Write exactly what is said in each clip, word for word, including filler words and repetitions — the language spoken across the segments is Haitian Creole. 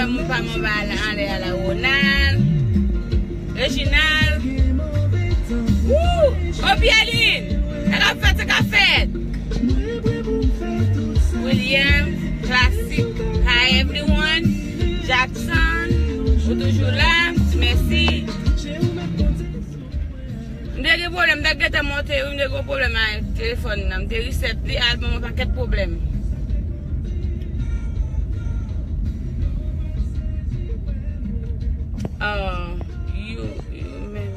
Moun pa m anba a la, anlè a la, Ronald, Reginald. Woo! O Pierlin! Sa k ap fèt, sa k ap fèt? William, Classic, hi everyone. Jackson, ou toujou la, mèsi. M te gen pwoblèm, m t ap gentan monte, wi, m te gen pwoblèm ak telefòn nan. M te reset li, al ban m yon pakèt pwoblèm. Ah, you, you, men.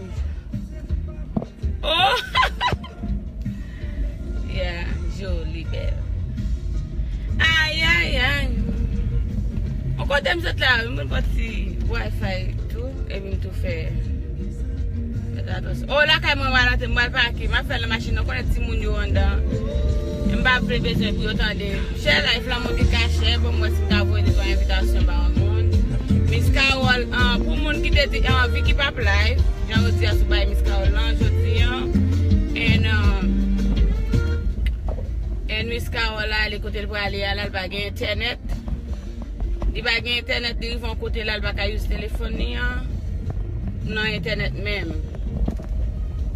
Oh! Yeah, joli, bèl. Ay, ay, ay. Bon, kote m sot la, m vin pran ti Wi-Fi tou, epi m tou fè. Fè atansyon. Oh, lakay mwen, m al antre, m al pake, m ap fè nan machin nan, konnen timoun yo anndan. M pa vle bezwen pou yo tande. Share live la, monte kachè, bon, m wè si m ka voye de twa envitasyon ba yon moun. Miss Carole, ah, pou moun ki te di, ah, Vicky p ap live, jan yo di a sou bay Miss Carole lan, jodi an. And, ah, and Miss Carole la, li kote l prale a la, l pa gen entènèt. Li pa gen entènèt, li rive yon kote la, li pa ka use telefòn li an nan entènèt menm.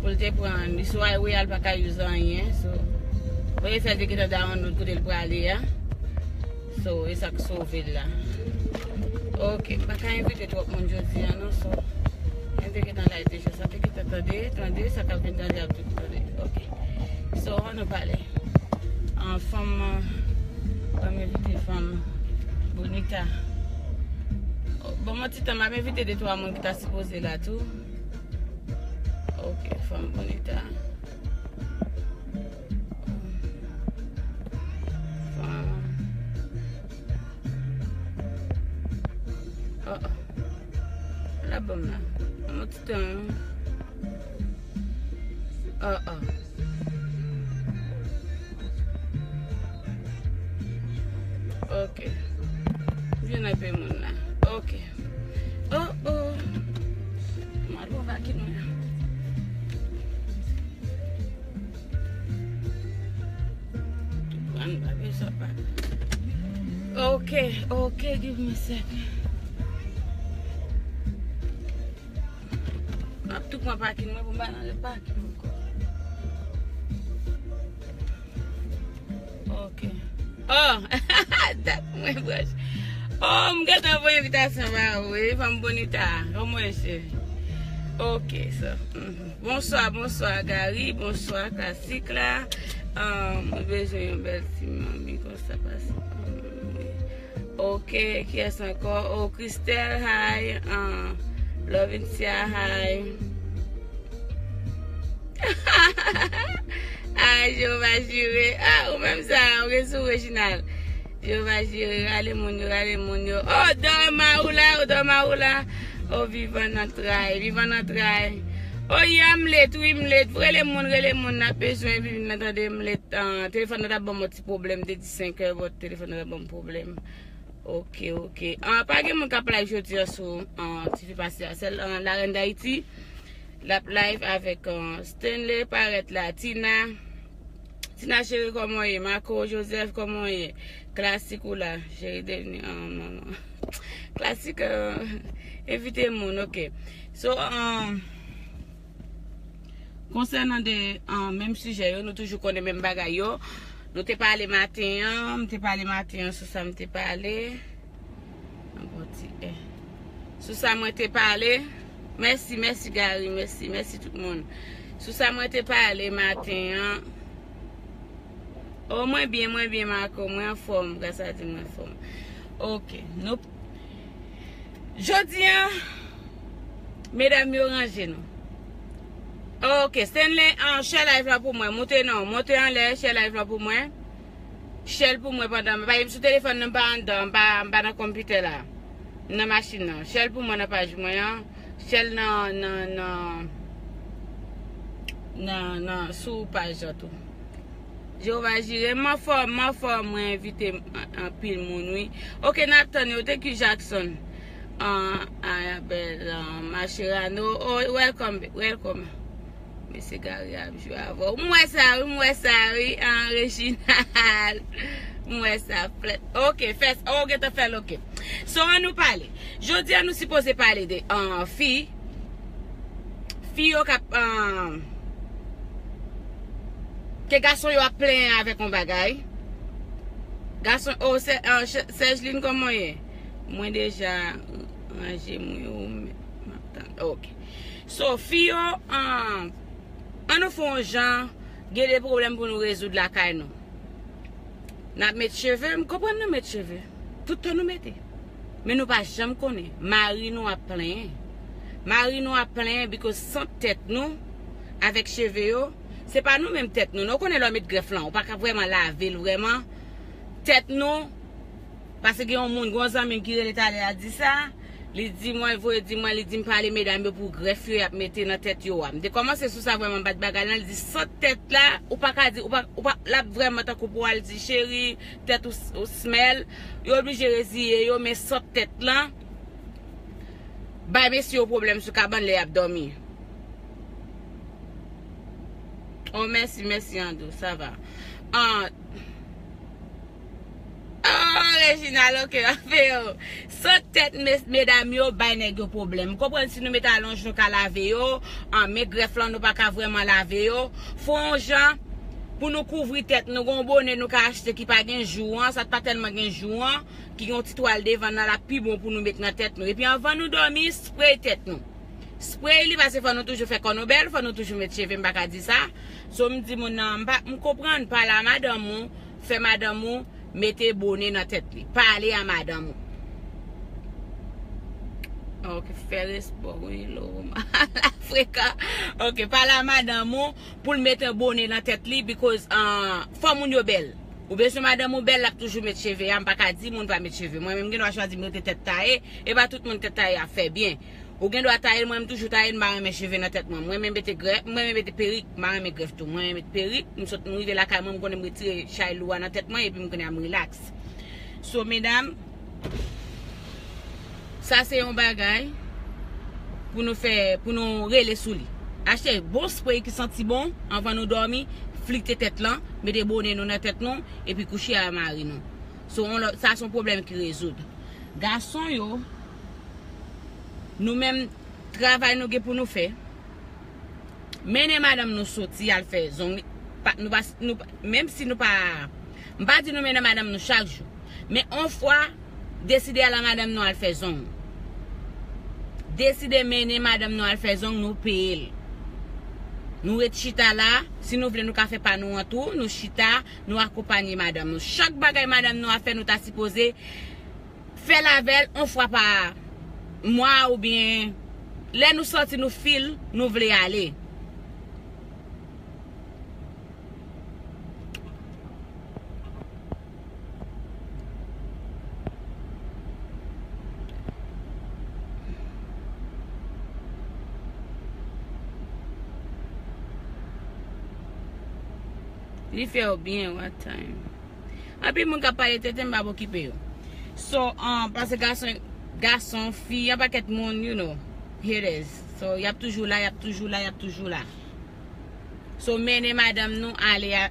Pou l te pran, li sou highway a, li pa ka use anyen. So, premye fè l te gentan download kote l prale a. So, e sa k sove l la. Ok, m pa ka envite twòp moun jodi a, non, so. Mwen te gentan live deja, sa te gentan tande, tande, sa k ap vin tande ap tout tande. Ok. So, ann nou pale. An fanm, ban m envite fanm Bonita. Bon, mwen ti tan, m ap envite de twa moun ki ta sipoze la tou. Ok, fanm Bonita. Fanm. Oh, oh. L ap ban m la. Yon ti tan. Oh, oh. Ok. Vin anpe moun la. Ok. Oh, oh. M al pran pake nou la. Pran pa bezwen pa. Ok, ok, give me a second. M ap tou pran pakin mwen pou m pa nan lòt pakin ankò. Ok. Oh! Dat mwen branche. Oh, m gentan voye envitasyon ba ou, wi, fanm Bonita. Kòman w ye, cheri? Ok, so. Mhm. Bonswa, bonswa, Gary. Bonswa, Klasik la. Ah, mwen bezwen yon bèl ti manmi konsa, pase. Ok, kiyès ankò? Oh, Christelle, hi. Ah, Lovencia, hi. Ay, Jewova jire. Ah, ou menm sa, ou gen sou Reginald. Jewova jire, rale moun yo, rale moun yo. Oh, Dorma ou la, oh, Dorma ou la. Oh, vivan nan tray, vivan nan tray. Oh, yeah, m late, wi, m late. Rele moun, rele moun, n ap bezwen vin nan tande m late. Ah, telefòn nan t ap ban m yon ti pwoblèm, te di senk è, but telefòn nan t ap ban m pwoblèm. Ok, ok. Ah, pa gen moun k ap live jodi a sou, ah, T V pase a. Sèl, ah, Larèn Dayiti. L ap live avèk, ah, Stanley parèt la. Tina. Tina cheri, kòman w ye? Marco Joseph, kòman w ye? Klasik ou la? Cheri devni, ah, manman. Klasik, ah, envite moun, ok. So, ah, konsènan de, ah, menm sijè yo, nou toujou konnen menm bagay yo. Nou te pale maten an, m te pale maten an sou sa m te pale. Yon bon ti è. Sou sa mwen te pale. Mèsi, mèsi Gary, mèsi, mèsi tout moun. Sou sa mwen te pale maten an. Oh, mwen byen, mwen byen, Marco. Mwen anfòm, gras a Dye, mwen anfòm. Ok, nou Jodi a, medam yo, ranje nou. Ok, Stanley, ah, share live la pou mwen. Monte non, monte anlè, share live la pou mwen. Share l pou mwen pandan, pa m sou telefòn nan, m pa anndan, m pa, m pa nan konpitè la. M nan machin nan. Share l pou mwen nan paj mwen an. Share l nan, nan, nan, nan, nan, sou paj la tou. Jewova jire, m anfòm, m anfòm, mwen envite an-, anpil moun, wi. Ok, n ap tann yo, thank you, Jackson. Ah, Ayabel, ah, Macherano, oh, welcome, welcome. Mesye Gary ap jwe avè w. M wè sa, wi, m wè sa, wi, ah, Reginald. M wè sa, flèt. Ok, fè, oh, gentan fè l, ok. So, an nou pale. Jodi a, nou sipoze pale de, ah, fi. Fi yo k ap, ah, ke gason yo ap plenyen avèk yon bagay. Gason, oh, Sè-, ah, Sè-, Sèjlin, kòman w ye? Mwen deja ranje m wi, ou m ap tann. Ok. So, fi yo, ah, an nou fè yon jan, gen de pwoblèm pou nou rezoud lakay nou. N ap met cheve, m konprann nou met cheve. Tout tan nou mete. Men nou pa janm konnen. Mari nou ap plenyen. Mari nou ap plenyen because sant tèt nou avèk cheve yo, se pa nou menm tèt nou. Non, ou konnen lè w met grèf lan, ou pa ka vrèman lave l vrèman. Tèt nou, paske gen yon moun, gen yon zanmi m ki rele talè a di sa, li di mwen, voye di mwen, li di m pale medam yo pou grèf yo y ap mete nan tèt yo a. M te kòmanse sou sa vrèman, m pa t bagay lan, li di sant tèt la, ou pa ka di, ou pa, ou pa, l ap vrèman tankou pou w al di, cheri, tèt ou, ou smell, yo oblije reziye yo, men sant tèt lan, bay mesye yo pwoblèm sou kabann lè y ap dòmi. Oh, mèsi, mèsi, Andrew, sa va. Ah, oh, Reginald, ok, afè yo. Sant tèt mes-, medam yo bay nèg yo pwoblèm. Konprann si nou met alonj nou ka lave yo, an, men grèf lan nou pa ka vrèman lave yo. Fò yon jan pou nou kouvri tèt nou. Gon bone nou ka achte ki pa gen jou an, sa t pa tèlman gen jou an, ki gen yon ti twal devan nan l ap pi bon pou nou met nan tèt nou. Epi anvan nou dòmi, spray tèt nou. Spray li, paske fò nou toujou fè kò nou bèl, fò nou toujou met cheve, m pa ka di sa. So, m di moun nan, m pa, m konprann, pale a madanm ou, fè madanm ou mete bone nan tèt li. Pale a madanm ou. Ok, fè respè, wi, lo, frekan. Ok, pale a madanm ou pou l mete bone nan tèt li, because, ah, fò moun yo bèl. Ou bezwen madanm ou bèl, l ap toujou met cheve a, m pa ka di moun pa met cheve. Mwen menm, m gen dwa chwazi m rete tèt taye, e pa tout moun tèt taye ap fè byen. Ou gen dwa taye l, mwen menm toujou taye l, m pa renmen cheve nan tèt mwen. Mwen menm mete grèf, mwen menm mete perik, m pa renmen grèf tou. Mwen menm mete perik, m sot, m rive lakay mwen, m konnen m retire chay lou a nan tèt mwen, epi m konnen m relax. So, medam, sa se yon bagay pou nou fè, pou nou rele sou li. Achte bon spray ki santi bon anvan nou dòmi, flite tèt lan, mete bone nou nan tèt nou, epi kouche a mari nou. So, on lòt, sa se yon pwoblèm ki rezoud. Gason yo, nou menm, travay nou gen pou nou fè. Mennen madanm nou soti al fè zong li. Pa, nou pa, nou pa, menm si nou pa, m pa di nou mennen madanm nou chak jou. Men on fwa, deside al a madanm nou al fè zong. Deside mennen madanm nou al fè zong, nou peye l. Nou ret chita la, si nou vle nou ka fè pa nou an tou, nou chita, nou akonpanye madanm nou. Chak bagay madanm nou ap fè, nou ta sipoze fè l avè l on fwa pa mwa oubyen lè nou santi nou feel, nou vle ale. Li fè w byen, what time? Anpil moun k ap pale tenten, m p ap okipe yo. So, um, paske gason, gason, fi, yon pakèt moun, you know, haters. So, y ap toujou la, y ap toujou la, y ap toujou la. So, mennen madanm nou ale a,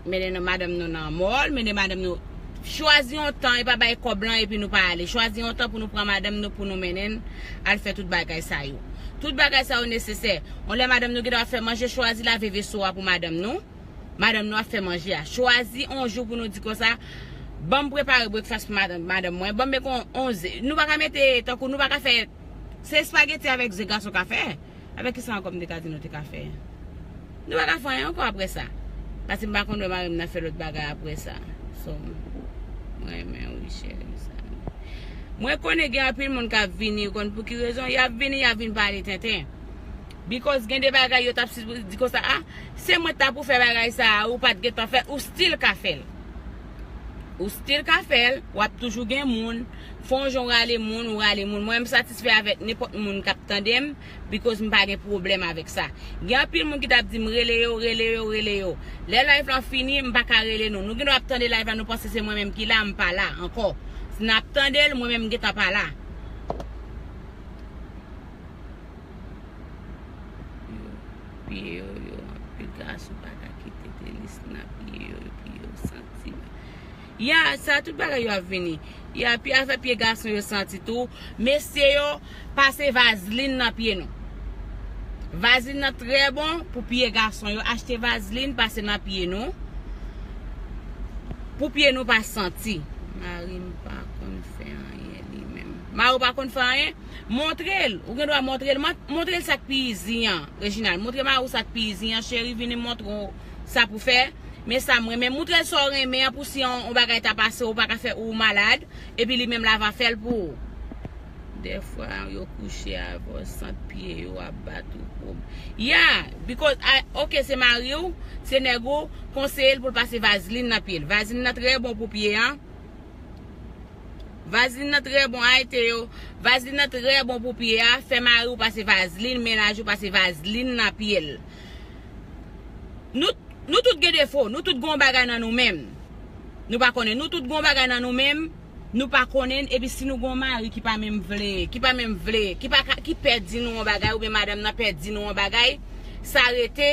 mennen nou, madanm nou nan mall, mennen madanm nou, chwazi yon tan, e pa bay kòb lan epi nou pa ale. Chwazi yon tan pou nou pran madanm nou, pou nou mennen l al fè tout bagay sa yo. Tout bagay sa yo nesesè. On lè madanm nou gentan ap fè manje, chwazi lave veso a pou madanm nou. Madanm nou ap fè manje a. Chwazi on jou pou nou di konsa, ban m prepare breakfast pou madanm, madanm mwen. Ban m met on, on ze. Nou pa ka mete, tankou nou pa ka fè, se espageti avèk ze gason ka fè. Avèk kisa ankò m te ka di nou te ka fè? Nou pa ka fè anyen ankò apre sa. Paske m pa konn wè mari m nan fè lòt bagay apre sa. So, mwen renmen wi, cheri, sa. Mwen konnen gen anpil moun k ap vini, ou konn pou ki rezon? Y ap vini, y ap vin pale tenten. Because gen de bagay yo t ap sipoze di konsa, ah, se mwen t ap pou fè bagay sa a, ou pa t gentan fè l, ou still ka fè l. Ou still ka fè l, w ap toujou gen moun. Fè yon jan w rale moun, ou rale moun. Mwen, m satisfè avèk nenpòt moun k ap tande m, because m pa gen pwoblèm avèk sa. Gen anpil moun ki t ap di m, rele yo, rele yo, rele yo. Lè live lan fini, m pa ka rele nou. Nou gen dwa ap tande live la, nou panse se mwen menm ki la, m pa la ankò. Si n ap tande l, mwen menm m gentan pa la. Yo piye yo, yo anpil gason pa ka kite Denis nan piye yo, epi yo santi mal. Ya, sa tout bagay yo ap vini. Ya, pi afè pye gason yo santi tou. Mesye yo, pase vazlin nan pye nou. Vazlin nan trè bon pou pye gason yo. Achte vazlin, pase nan pye nou. Pou pye nou pa santi. Mari m pa konn fè anyen li menm. Mari w pa konn fè anyen? Montre l. Ou gen dwa montre l. Mon- Montre l sa k pi izi an, Reginald. Montre mari w sa k pi izi an, cheri, vini montre w sa pou fè. Men sa m renmen. Montre l sa w renmen an pou si yon, yon bagay ta pase, ou pa ka fè ou malad, epi li menm la va fè l pou ou. Dèfwa, yo kouche avè w, sant pye yo ap bat ou. Yeah, because, I, ok, se mari w, se nèg ou, konseye l pou l pase vazlin nan pye l. Vazlin nan trè bon pou pye an. Vazlin nan trè bon, ayite yo. Vazlin nan trè bon pou pye a. Fè mari w pase vazlin, mennaj ou pase vazlin nan pye l. Nou, nou tout gen defo, nou tout gen yon bagay nan nou menm. Nou pa konnen, nou tout gen yon bagay nan nou menm, nou pa konnen, epi si nou gen yon mari ki pa menm vle, ki pa menm vle, ki pa ka, ki pè di nou yon bagay, oubyen madanm nan pè di nou yon bagay, sa rete,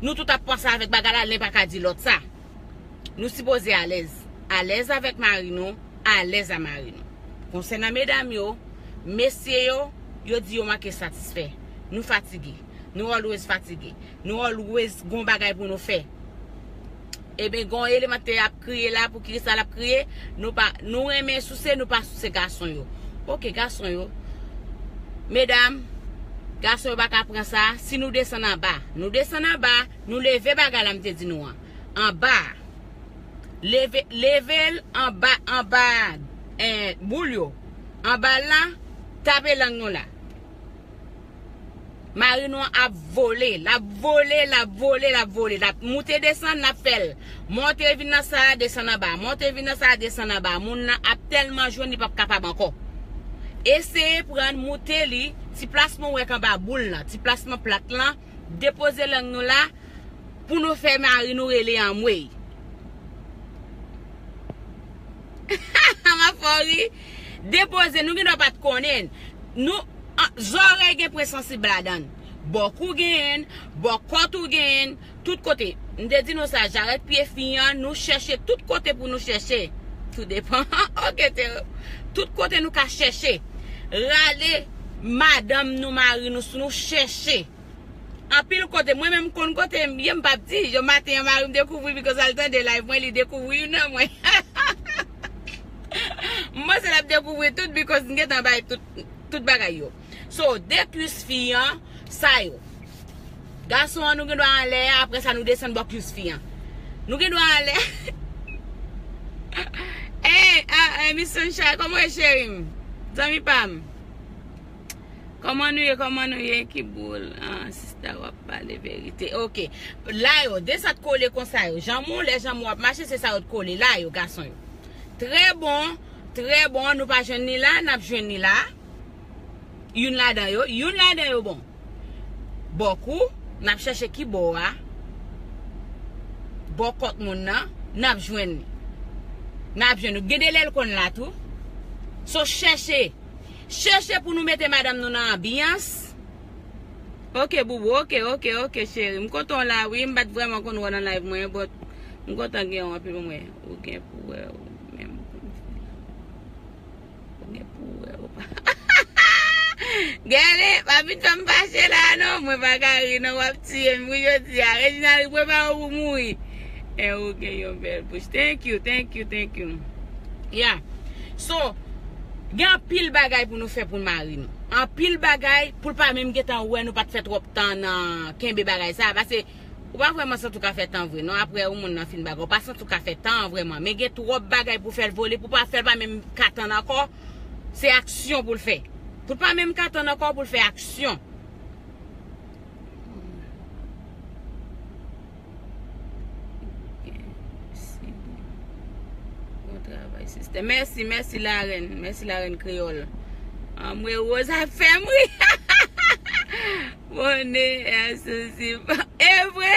nou tout ap panse avèk bagay la, len pa ka di lòt sa. Nou sipoze alèz. Alèz avèk mari nou, alèz a mari nou. Konsènan medam yo, mesye yo, yo di yo manke satisfè. Nou fatige. Nou always fatige. Nou always gon bagay pou nou fè. Ebyen, gon eleman te ap kriye la, pou ki sa l ap kriye? Nou pa, nou renmen souse, nou pa souse gason yo. Ok, gason yo. Medam, gason yo pa ka pran sa. Si nou desann anba, nou desann anba, nou leve bagay la m te di nou an. Anba. Leve, leve l anba, anba, eh, boul yo. Anba l la, tape lang nou la. Mari nou an ap vole, l ap vole, l ap vole, l ap vole, l ap moute desann, n ap fè l. Monte vin nan sa, desann anba, monte vin nan sa, desann anba. Moun nan ap tèlman jwenn li p ap kapab ankò. Eseye pran moute li, ti plas mwen wè k anba boul lan, ti plas mwen plat lan, depoze lang nou la, pou nou fè mari nou rele anmwey. M ap fè w ri. Depoze, nou gen dwa pa t konnen. Nou, an, zòrèy gen pwen sansib ladan l. Bò kou genyen l, bò kòt ou genyen l, tout kote. M te di nou sa, jarèt pye fi an, nou chèche tout kote pou nou chèche. Tou depan. Ok, te, tout kote nou ka chèche. Rale madanm nou, mari nou, sou nou chèche. Anpil kote, mwen menm m konn kote m ye, m p ap di, yon maten yon mari m dekouvri because al tande live mwen, li dekouvri youn nan mwen. M panse l ap dekouvri tout because m gentan bay tout, tout bagay yo. So, de kwis fi an, sa yo. Gason an nou gen dwa anlè, apre sa nou desann bò kwis fi an. Nou gen dwa anlè. Hey, ah, eh, Miss Sunshine, kòman w ye cheri m? Zanmi pa m. Kòman nou ye, kòman nou ye, ki boul? Ah, sista, w ap pale verite. Ok. La yo, de sa t kole konsa yo. Janm ou, lè janm ou ap mache, se sa yo t kole. La yo, gason yo. Trè bon, trè bon, nou pa jwenn li la, n ap jwenn li la. Youn ladan yo, youn ladan yo bon. Bò kou, n ap chèche ki bò a. Bò kòt moun nan, n ap jwenn li. N ap jwenn li. Gen de lè l konn la tou. So, chèche. Chèche pou nou mete madanm nou nan anbyans. Ok, boubou, ok, ok, ok, cheri. M kontan w la, wi. M pa t vrèman konn wè w nan live mwen, but m kontan gen w anpil mwen. Ou gen pou wè ou menm. Ou gen pou wè ou pa. Gade, pa vin fè m fache la, non. Mwen pa ka ri, non. W ap tiye m, wi, jodi a. Reginald, prepare w pou mouri. E ou gen yon bèl bouch. Thank you, thank you, thank you. Yeah. So, gen anpil bagay pou nou fè pou mari nou. Anpil bagay pou l pa menm gentan wè nou pa t fè twòp tan nan kenbe bagay sa. Paske ou pa vrèman santi w ka fè tan vre, non. Apre yon moun nan fin bagay, ou pa santi w ka fè tan vrèman. Men gen twòp bagay pou fè l vole, pou pa fè l pa menm ka tann ankò. Se aksyon pou l fè. Pou l pa menm ka tann ankò, pou l fè aksyon. Bon travay, sister. Mèsi, mèsi, larèn. Mèsi, larèn kreyòl. Anmwe, Rose ap fè m ri. Bonè, sansib. E vre?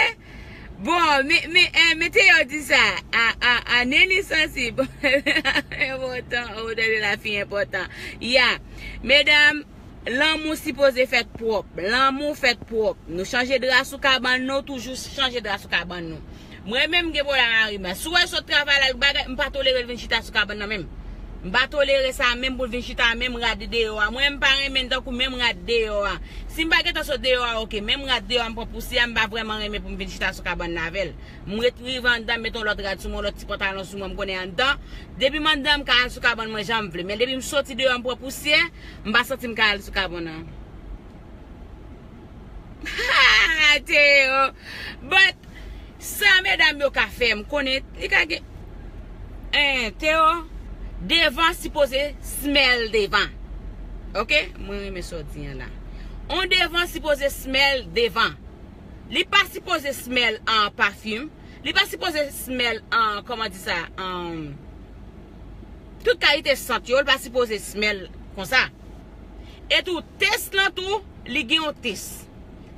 Bon, men, men, eh, men te yo di sa. A, a, a, Neni sansib. Enpòtan, o, tande la fi enpòtan. Ya. Medam, Lanmou sipoze fèt pwòp. Lanmou fèt pwòp. Nou chanje dra sou kabann nou, toujou chanje dra sou kabann nou. Mwen menm gen pwoblèm ak mari mwen. Si w wè l sot travay la, bagay, m pa tolere l vin chita sou kabann nan menm. M pa tolere sa menm pou l vin chita menm rad deyò a. Mwen, m pa renmen l tankou menm rad deyò a. Si m pa gentan sot deyò a, oke, menm rad deyò a, m pran pousyè, m pa vrèman renmen pou m vin chita sou kabann nan avè l. M ret rive anndan, m met yon lòt rad sou mwen, yon lòt ti pantalon sou mwen, m konnen anndan. Depi m anndan, m ka al sou kabann mwen jan m vle. Men depi m soti deyò, m pran pousyè, m pa santi m ka al sou kabann nan. Ha, Théo. But, sa medam yo ka fè, m konnen, li ka gen, en, Théo, devan sipoze smell devan. Oke? Mwen renmen sa w di an la. On devan sipoze smell devan. Li pa sipoze smell an pafim. Li pa sipoze smell an, kòman di sa, an, tout kalite sant yo, li pa sipoze smell konsa. E tou, test lan tou, li gen yon test.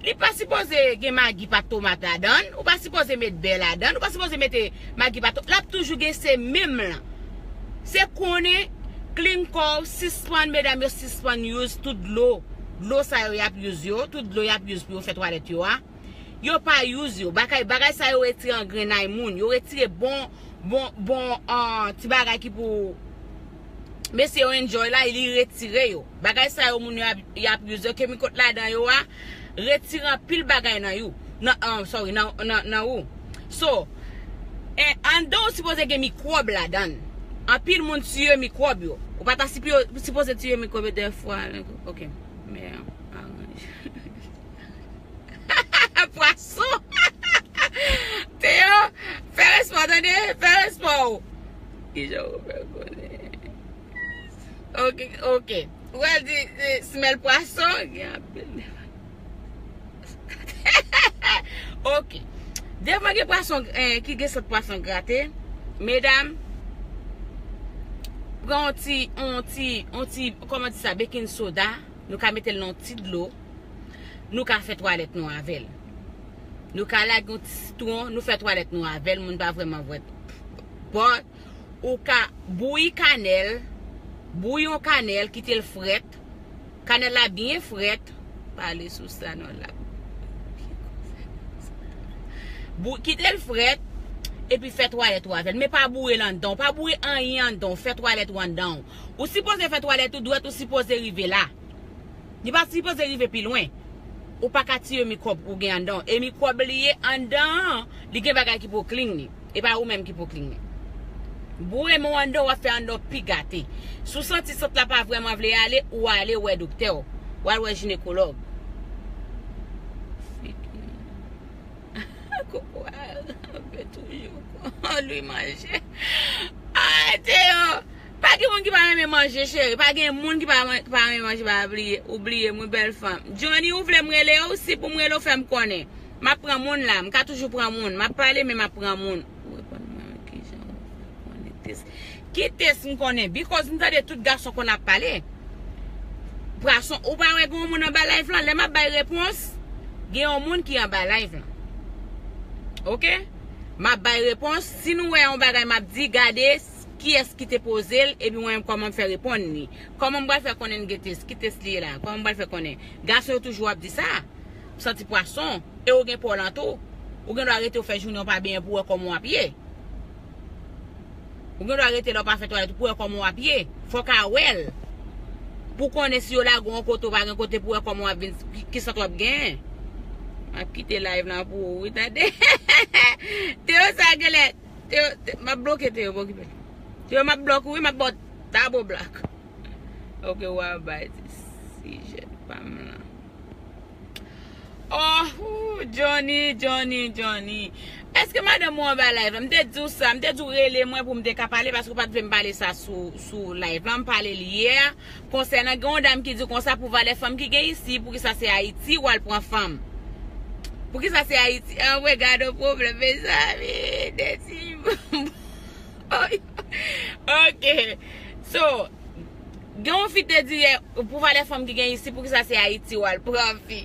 Li pa sipoze gen magi pat tomat ladan l, ou pa sipoze met bè ladan l, ou pa sipoze mete magi pat tomat. L ap toujou gen se menm lan. Se konnen, clean kò w, sispann, medam yo sispann use tout dlo. Dlo sa yo y ap use yo, tout dlo y ap use pou yo fè twalèt yo a. Yo pa use yo. Bagay, bagay sa yo retire angrenay moun. Yo retire bon, bon, bon, ah, ti bagay ki pou mesye yo enjoy la, li retire yo. Bagay sa yo moun yo ap, y ap use yo, kemikòt ladan yo a, retire anpil bagay nan yo. Nan, ah, sorry, nan, nan, nan ou. So, eh, anndan ou sipoze gen mikwòb ladan l. Anpil moun tiye mikwòb yo. Ou pa ta sipo-, sipoze tiye mikwòb yo dèfwa. Oke. Men, aranje. Pwason. Théo, fè respè w, tande, fè respè w. Kijan ou fè konnen? Oke, oke. Ou al di, eh, smell pwason, gen anpil. Oke. Devan gen pwason, eh, ki gen sant pwason grate. Medam, pran yon ti, yon ti, yon ti, kòman di sa, baking soda. Nou ka mete l nan yon ti dlo. Nou ka fè twalèt nou avè l. Nou ka lage yon ti sitwon, nou fè twalèt nou avè l, moun pa vrèman vwèt. Bon, ou ka bouyi kanèl, bouyi yon kanèl, kite l frèt. Kanèl la byen frèt. Pale sou sa non la. Bou-, kite l frèt, epi fè twalèt ou avè l. Men pa boure l anndan, pa boure anyen anndan, fè twalèt ou anndan. Ou sipoze fè twalèt ou, dwèt ou sipoze rive la. Li pa sipoze rive pi lwen. Ou pa ka tiye mikwòb ou gen anndan. E mikwòb li ye anndan an, li gen bagay ki pou clean li. E pa ou menm ki pou clean li. Boure men w anndan, w ap fè anndan w pi gate. Si w santi sant la pa vrèman vle ale, ou ale wè doktè w. W al wè jinekològ. Koko a, anpe toujou. Li manje. Ay, Théo. Pa gen moun ki pa renmen manje, cheri. Pa gen moun ki pa, ki pa renmen manje, pa bliye. Ou bliye m, wi, bèl fanm. Johnny, ou vle m rele w? Si pou m rele w, fè m konnen. M ap pran moun la. M ka toujou pran moun. M ap pale, men m ap pran moun. Ou reponn mwen, kijan ou fè konnen test? Ki test m konnen? Because m tande tout gason konn ap pale. Pwason, ou pa wè gen yon moun anba live lan? Lè m ap bay repons, gen yon moun ki anba live lan. Oke? M ap bay repons. Si nou wè yon bagay m ap di, gade s-, kiyès ki te poze l, epi mwen menm kòman m fè reponn li. Kòman m pral fè konnen n gen test? Ki test li ye la? Kòman m pral fè konnen? Gason yo toujou ap di sa. M santi pwason. E ou gen pòlan tou. Ou gen dwa rete ou fè jounen w pa benyen pou wè kòman w ap ye. Ou gen dwa rete la w pa fè twalèt ou pou wè kòman w ap ye. Fòk a wè l. Pou konnen si yo lage w yon kote ou pa gen kote pou wè kòman w ap vin, ki, ki sant w ap genyen. M ap kite live lan pou ou, wi, tande. Théo sa genlè. Théo, Thé-, m ap bloke Théo, pa okipe l. Théo, m ap bloke ou, wi, m ap ba w dabo blak. Oke, w a bay ti sijè pa m lan. Oh, ooh, Johnny, Johnny, Johnny. Èske madanm ou anba live la? M te di w sa, m te di w rele mwen pou m te ka pale, paske w pa t vle m pale sa sou, sou live la. M pale l yè, konsènan gen yon dam ki di konsa pou valè fanm ki gen isi, poukisa se Ayiti w al pran fanm? Poukisa se Ayiti? Anmwe, gade yon pwoblèm, mezanmi, de ti Ok. So, gen yon fi te di yè, pou valè fanm ki gen isi, poukisa se Ayiti w al pran fi?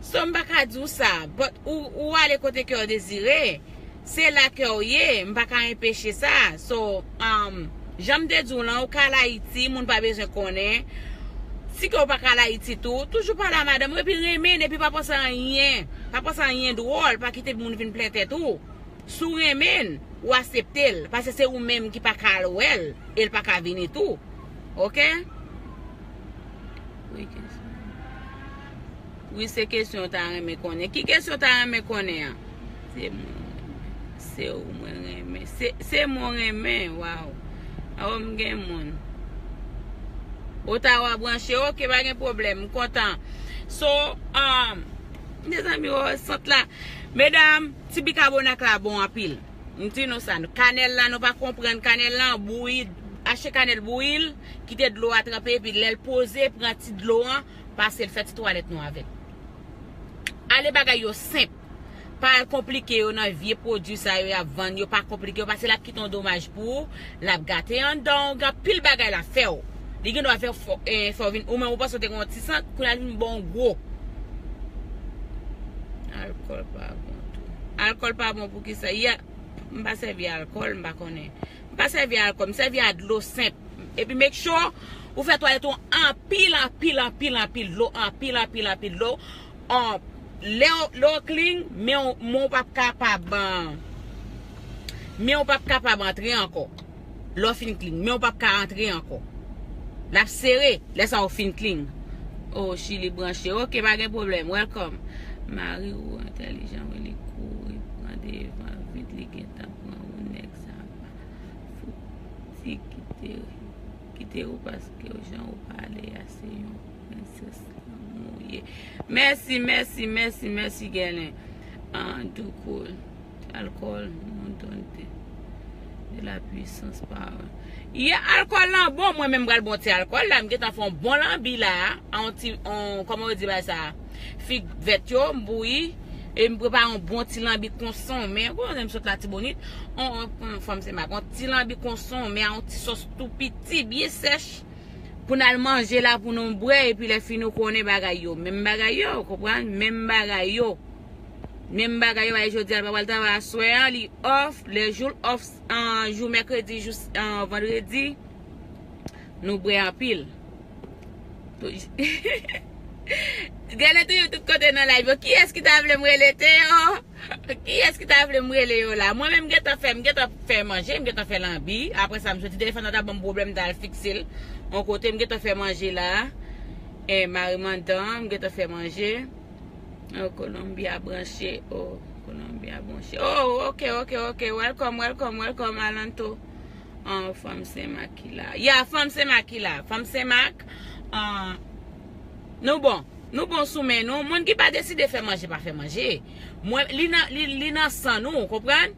So, m pa ka di w sa. But ou, ou ale kote kè w dezire. Se la kè w ye. M pa ka enpeche sa. So, um, jan m te di w lan, ou ka al Ayiti, moun pa bezwen konnen. Si ke w pa ka al Ayiti tou, toujou pale a madanm ou epi renmen l, epi pa panse anyen. Pa panse anyen dwòl, pa kite moun vin plen tèt ou. Si w renmen l, ou aksepte l, paske se ou menm ki pa ka al wè l, e l pa ka vini tou. Oke? Wi, kesyon. Wi, se kesyon w ta renmen konnen. Ki kesyon w ta renmen konnen an? Se mwen renmen. Se ou mwen renmen. Se, se mwen renmen. Waw. Awo, m gen moun. Otawa branche. Oke, pa gen pwoblèm. M kontan. So, um, mezanmi, o, sant la. Medam, ti bikabonat la bon anpil. M di nou sa, kanèl la, nou pa konprann kanèl la, bouyi, achte kanèl bouyi l, kite dlo a tranpe, epi lè l poze, pran ti dlo an, pase l fè ti twalèt nou avè l. Ale bagay yo senp. Pa al konplike yo nan vye pwodui sa yo y ap vann, yo pa konplike yo, paske l ap kite yon domaj pou ou, l ap gate anndan w, gen anpil bagay l ap fè w. Li gen dwa fè w fò, eh, fè w vin, ou menm ou panse w te gen yon ti sant, kounye a l vin ba w gwo. Alkòl pa bon tou. Alkòl pa bon pou kisa? Ya, m pa sèvi alkòl, m pa konnen. M pa sèvi alkòl, m sèvi a dlo senp. Epi make sure ou fè twalèt ou anpil, anpil, anpil, anpil dlo, anpil, anpil, anpil dlo. An, lè w, lè w clean, men w, men w p ap kapab, an, men w p ap kapab antre ankò. Lè w fin clean, men w p ap ka antre ankò. L ap sere, lè sa w fin clean. Oh, Chili branche. Oke, pa gen pwoblèm. Welcome. Mari ou entèlijan, wi, li kouri pran devan vit, li gentan pran ou, nèg sa pa fouti kite, kite ou paske jan ou pale a se yon prensès lanmou ou ye. Mèsi, mèsi, mèsi, mèsi, Gèlen. Ah, Doukoul. Alkòl, mon don de, de la puissance parole. Yeah, alkòl lan bon, mwen menm pral bon ti alkòl la, m gentan fè yon bon lanbi la, a yon ti, yon, kòman yo di bagay sa, fig vèt yo, m bouyi, e m prepare yon bon ti lanbi konsonmen, konnen m sot Latibonit, yon, yon, yon fanm se mak, yon ti lanbi konsonmen, a yon ti sòs tou piti, byen sèch, pou n al manje la, pou nou bwè, epi lè fini ou konnen bagay yo, menm bagay yo, ou konprann, menm bagay yo. Menm bagay yo bay jodi a, l pa pral travay aswè an, li off, lè jou l off, an, jou mèkredi, jou, an, vandredi, nou bwè anpil. Gade toujou tout kote nan live yo. Kiyès ki ta vle m rele Teo? Kiyès ki ta vle m rele yo la? Mwen menm m gentan fè, m gentan fè manje, m gentan fè lanbi. Apre sa, m soti telefòn nan ta ban m pwoblèm, m ta al fikse l. Yon kote, m gentan fè manje la. E mari mandan, m gentan fè manje. Oh, Colombia branche. Oh, Colombia branche. Oh, ok, ok, ok. Welcome, welcome, welcome, Alanto. Ah, fanm Senmak ki la. Ya, fanm Senmak ki la. Fanm Senmak. Ah, nou bon. Nou bon sou men nou. Moun ki pa deside fè manje, pa fè manje. Mwen, li nan, li, li nan san nou, konprann?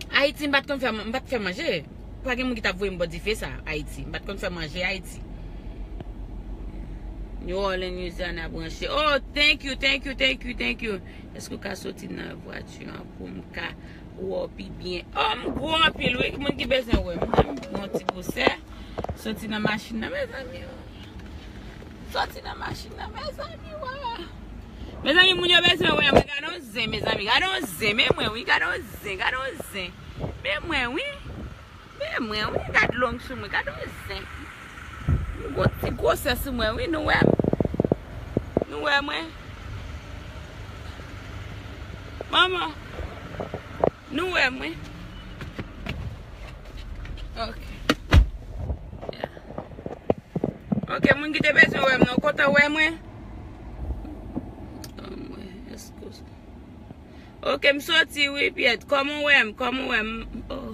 Ayiti, m pa t konn fè, m pa t fè manje. Pa gen moun ki t ap voye m bò dife sa, Ayiti. M pa t konn fè manje Ayiti. New Orleans, Louisiana branche. Oh, thank you, thank you, thank you, thank you. Èske w ka soti nan vwati an pou m ka wè w pi byen? Oh, m gwo anpil, wi. Moun ki bezwen wè m, m pran yon ti gwosè. Soti nan machin nan, mezanmi. Soti nan machin nan, mezanmi, wa. Mezanmi, moun yo bezwen wè mwen. Gade yon zen, mezanmi. Gade yon zen, men mwen, wi. Gade yon zen, gade yon zen. Men mwen, wi. Men mwen, wi. Gade long sou mwen. Gade yon zen. M gon ti gwosè sou mwen, wi. Nou wè m? Nou wè mwen? Manman. Nou wè mwen? Ok. Yeah. Ok, moun ki te bezwen wè m nan, kontan wè mwen? Anmwe, èske w... Ok, m soti wi, Pyèt. Kòman w wè m? Kòman w wè m? Oh.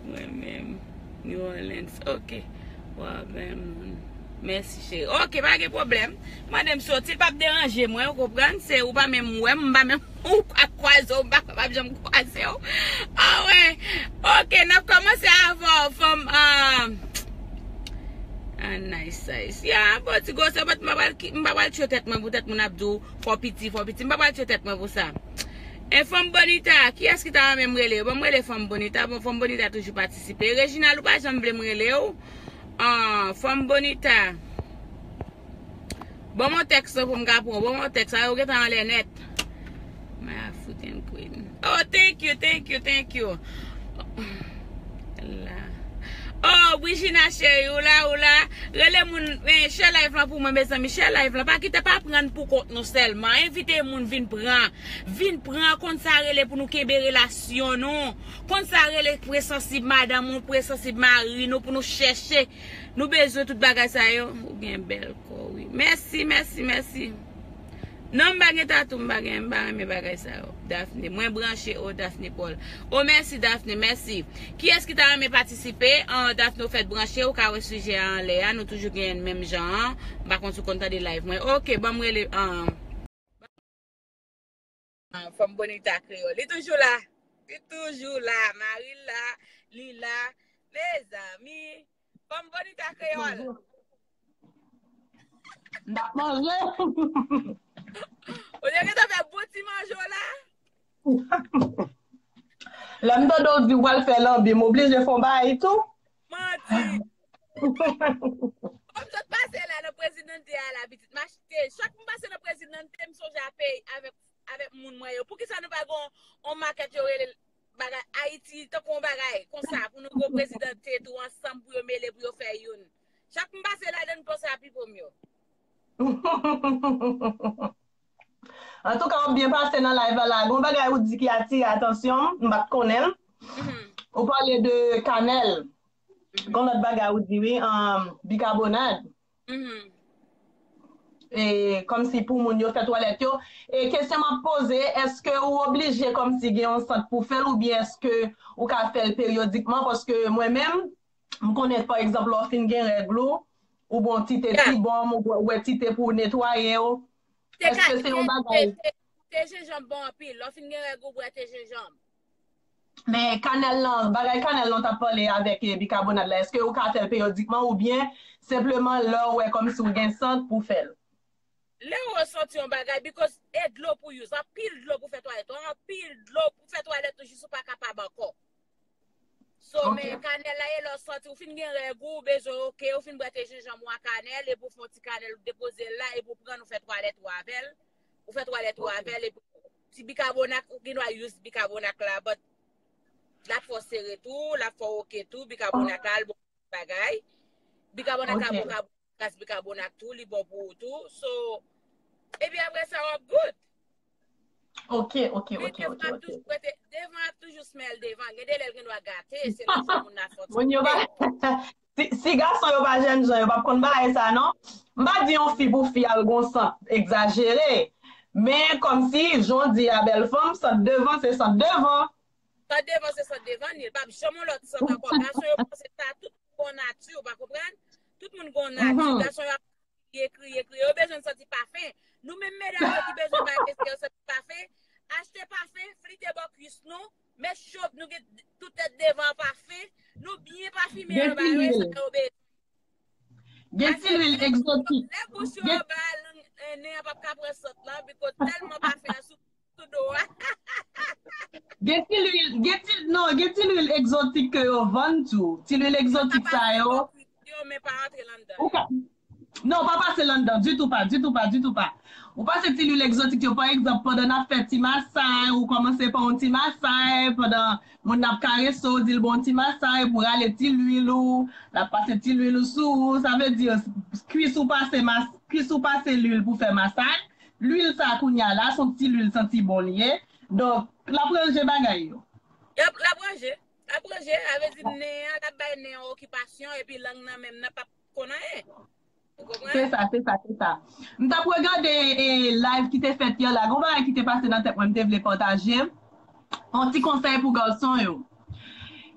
Mwen menm. New Orleans. Ok. Wa bèl moun. Mèsi, cheri. Ok, pa gen pwoblèm. Mande m soti, l p ap deranje mwen, ou konprann? Se ou pa menm wè m, m pa menm ou pa kwaze w, m pa kapab janm kwaze w. Ah, wè. Ok, n ap kòmanse avè w, fanm, ah, ah, nice size. Ya, bon, ti gwosè, but m pa pral ki-, m pa pral tchwe tèt mwen pou tèt moun ap di w, fò piti, fò piti. M pa pral tchwe tèt mwen pou sa. E fanm Bonita, kiyès ki ta renmen m rele? Bon, m rele fanm Bonita. Bon, fanm Bonita toujou patisipe. Reginald, ou pa janm vle m rele w. Ah, fanm Bonita. Ban m yon tèks pou m ka pran. Ban m yon tèks. Sa yo gentan anlè nèt. My African queen. Oh, thank you, thank you, thank you. La. Oh, Brijina cheri, ou la, ou la. Rele moun, eh, share live lan pou mwen, mezanmi. Share live lan. Pa kite, pa pran pou kont nou sèlman. Envite moun vin pran. Vin pran, konn sa rele pou nou kenbe relasyon nou. Konn sa rele presansib madanm ou, presansib mari nou pou nou chèche. Nou bezwen tout bagay sa yo. Ou gen bèl kò, wi. Mèsi, mèsi, mèsi. Non, m pa gen tatou, m pa gen, m pa renmen bagay sa yo. Daphne, mwen branche, o Daphne Paul. O, mèsi, Daphne, mèsi. Kiyès ki ta renmen patisipe? An, Daphne, ou fèt branche, ou ka wè sijè a anlè a, nou toujou gen menm jan an. M pa konn si w konn tande live mwen. Oke, ban m rele, an, an, fanm Bonita Kreyòl. Li toujou la. Li toujou la. Mari l la, li la. Mezanmi. Fanm Bonita Kreyòl. M t ap manje. Ou te gentan fè bon ti manje w la? Lè m tande w di w pral fè lanbi, m oblije fè yon bagay tou. Manti. Kòm sot pase la nan Presidente a la, pitit, m achte. Chak m pase nan Presidente, m sonje a peyi avèk, avèk moun mwen yo. Poukisa nou pa gon on makèt yo rele bagay Ayiti, tankou yon bagay konsa, pou nou gon Presidente tou ansanm, pou yo mele, pou yo fè youn. Chak m pase ladan, m panse a pipo m yo. Antouka, w ap byen pase nan live la la. Gon bagay ou di ki atire atansyon m, m pa t konnen l. Mhm. Ou pale de kanèl. Mhm. Gon lòt bagay ou di, wi, um, bikabonat. Mhm. E, kòmsi pou moun yo fè twalèt yo. E kesyon m ap poze, èske ou oblije kòmsi gen yon sant pou fè l, oubyen èske ou ka fè l peryodikman? Paske mwen menm, m konnen, pa egzanp, lè w fin gen règ ou, ou bon ti te, yeah, ti bonm, ou bwè, ou bwè ti te pou netwaye w. Te ka, èske se yon te, bagay te, te, te jenjanm bon anpil. Lè w fin gen règ ou, bwè te jenjanm. Men kanèl lan, bagay kanèl lan w t ap pale avèk, eh, bikabonat la, èske ou ka fè l peryodikman oubyen senpleman lè w wè kòmsi w gen sant pou fè l? Lè w santi yon bagay, because e dlo pou use, anpil dlo pou fè twalèt ou, anpil dlo pou fè twalèt ou jis ou pa kapab ankò. So, ok, men kanèl la, e lè w santi ou fin gen règ ou, ou bezwen, oke, ou fin bwè te jenjanm ou a kanèl, epi w fè yon ti kanèl, ou depoze l la, epi w pran l, ou fè twalèt ou avè l, ou fè twalèt ou, ok, avè l, epi ti bikabonat, ou gen dwa use bikabonat la, but l ap fè w sere tou, l ap fè w oke tou, bikabonat la, l bon bagay. Bikabonat la, ok, bon, ka bon gaz bikabonat tou, li bon pou ou tou. So, epi apre sa, w ap good. Ok, ok, men ok, devan ok, ap toujou ok. Rete, devan ap toujou smell devan. Gen de lè l gen dwa gate, se nan jan moun nan fè ti moun yo pa, si, si gason yo pa jènjan, yo p ap konn bagay sa, non. M pa di yon fi pou fi al gon sant egzajere. Men kòmsi, jan w di a, bèl fanm, sant devan, se sant devan. Sant devan, se sant devan, li. L p ap janm yon lòt sant ankò. Gason yo panse sa, tout moun gon nati, ou pa konprann? Tout moun gon nati. Mhm. Gason yo ap kriye, kriye, kriye. Yo bezwen santi pafen. Nou menm medam yo ki bezwen bay mesye yo santi pafen, achte pafen, flite bò kwis nou, met chòp nou, gen tout tèt devan an pafen, nou byen pafime anba yo, e sa yo bezwen. Gen ti lwil egzotik. Lè bouch yo anba, lang, eh, nen an p ap ka pran sant lan, because tèlman pafen an sou, sou do a. Gen ti lwil, gen ti, non, gen ti lwil egzotik ke yo vann tou. Ti lwil egzotik sa yo. Yo, men pa antre landan. Ou ka, non, pa pase landan, ditou pa, ditou pa, ditou pa. Ou pase ti lwil egzotik yo, pa egzanp, pandan n ap fè ti masay, ou kòmanse pa yon ti masay, pandan moun nan ap karese w, di l bon ti masay, pou rale ti lwil ou, l ap pase ti lwil ou sou ou, sa vle di, kwis ou pase mas-, kwis ou pase lwil pou fè masay, lwil sa kounye a la, se yon ti lwil santi bon li ye, donk, l ap ranje bagay yo. L ap, l ap ranje, l ap ranje, sa vle di nen an, l ap bay nen an okipasyon, epi lang nan menm nan p ap konn anyen. Ou konprann? Se sa, se sa, se sa. M t ap regade, e, live ki te fèt yè la. Gon bagay ki te pase nan tèt mwen, m te vle pataje. Yon ti konsèy pou gason yo.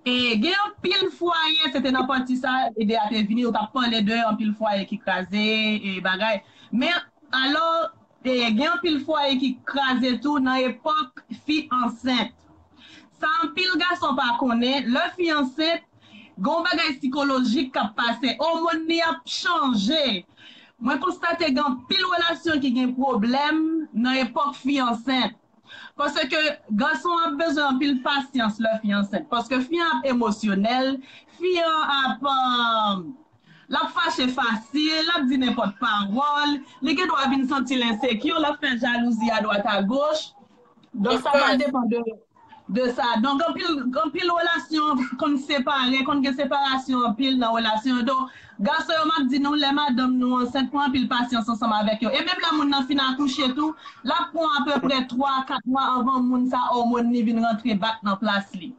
E, gen anpil fwaye, se te nan pati sa, ede a te vini, ou t ap pale de anpil fwaye ki kraze, e, bagay. Men, alò, e, gen anpil fwaye ki kraze tou nan epòk fi ansent. Sa anpil gason pa konnen, lè fi ansent, gen yon bagay sikolojik k ap pase. Omòn li ap chanje. Mwen konstate gen anpil relasyon ki gen pwoblèm nan epòk fi ansent. Paske gason ap bezwen anpil pasyans lè fi ansent. Paske fi an ap emosyonèl, fi an ap, um, l ap fache fasil, l ap di nenpòt pawòl, li gen dwa vin santi l ensekye, l ap fè jalouzi adwat agoch. Donk, sa pral depann de de sa. Donk, anpil, anpil relasyon konn separe, konn gen separasyon anpil nan relasyon yo. Donk, gason yo, m ap di nou, lè madanm nou ansent, pran anpil pasyans ansanm avèk yo. E menm lè moun nan fin akouche tou, l ap pran apeprè twa, kat mwa anvan moun sa, òmòn li vin rantre back nan plas li.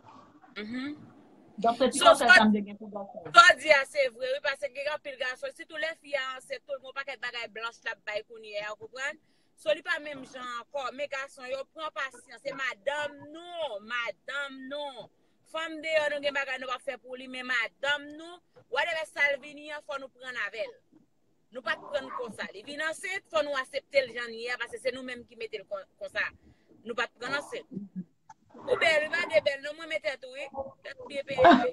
Donk, se ti konsèy sa m te gen pou gason. Sa w di a, se vre, wi, paske gen anpil gason, sitou lè fi a ansent, tout gon pakèt bagay blanch l ap bay kounye a, ou konprann? So, li pa menm jan ankò. Men gason yo, pran pasyans. Se madanm nou, madanm nou. Fanm deyò, nou gen bagay nou p ap fè pou li, men madanm nou, whatever sa l vini an, fò nou pran avè l. Nou pa t pran l konsa. Li vin ansent, fò nou aksepte l jan l ye a, paske se nou menm ki mete l kon- konsa. Nou pa t pran l ansent. Ou bèl, wi, pa de bèl, non, mwen mete tou, wi. Tèt byen peye, wi.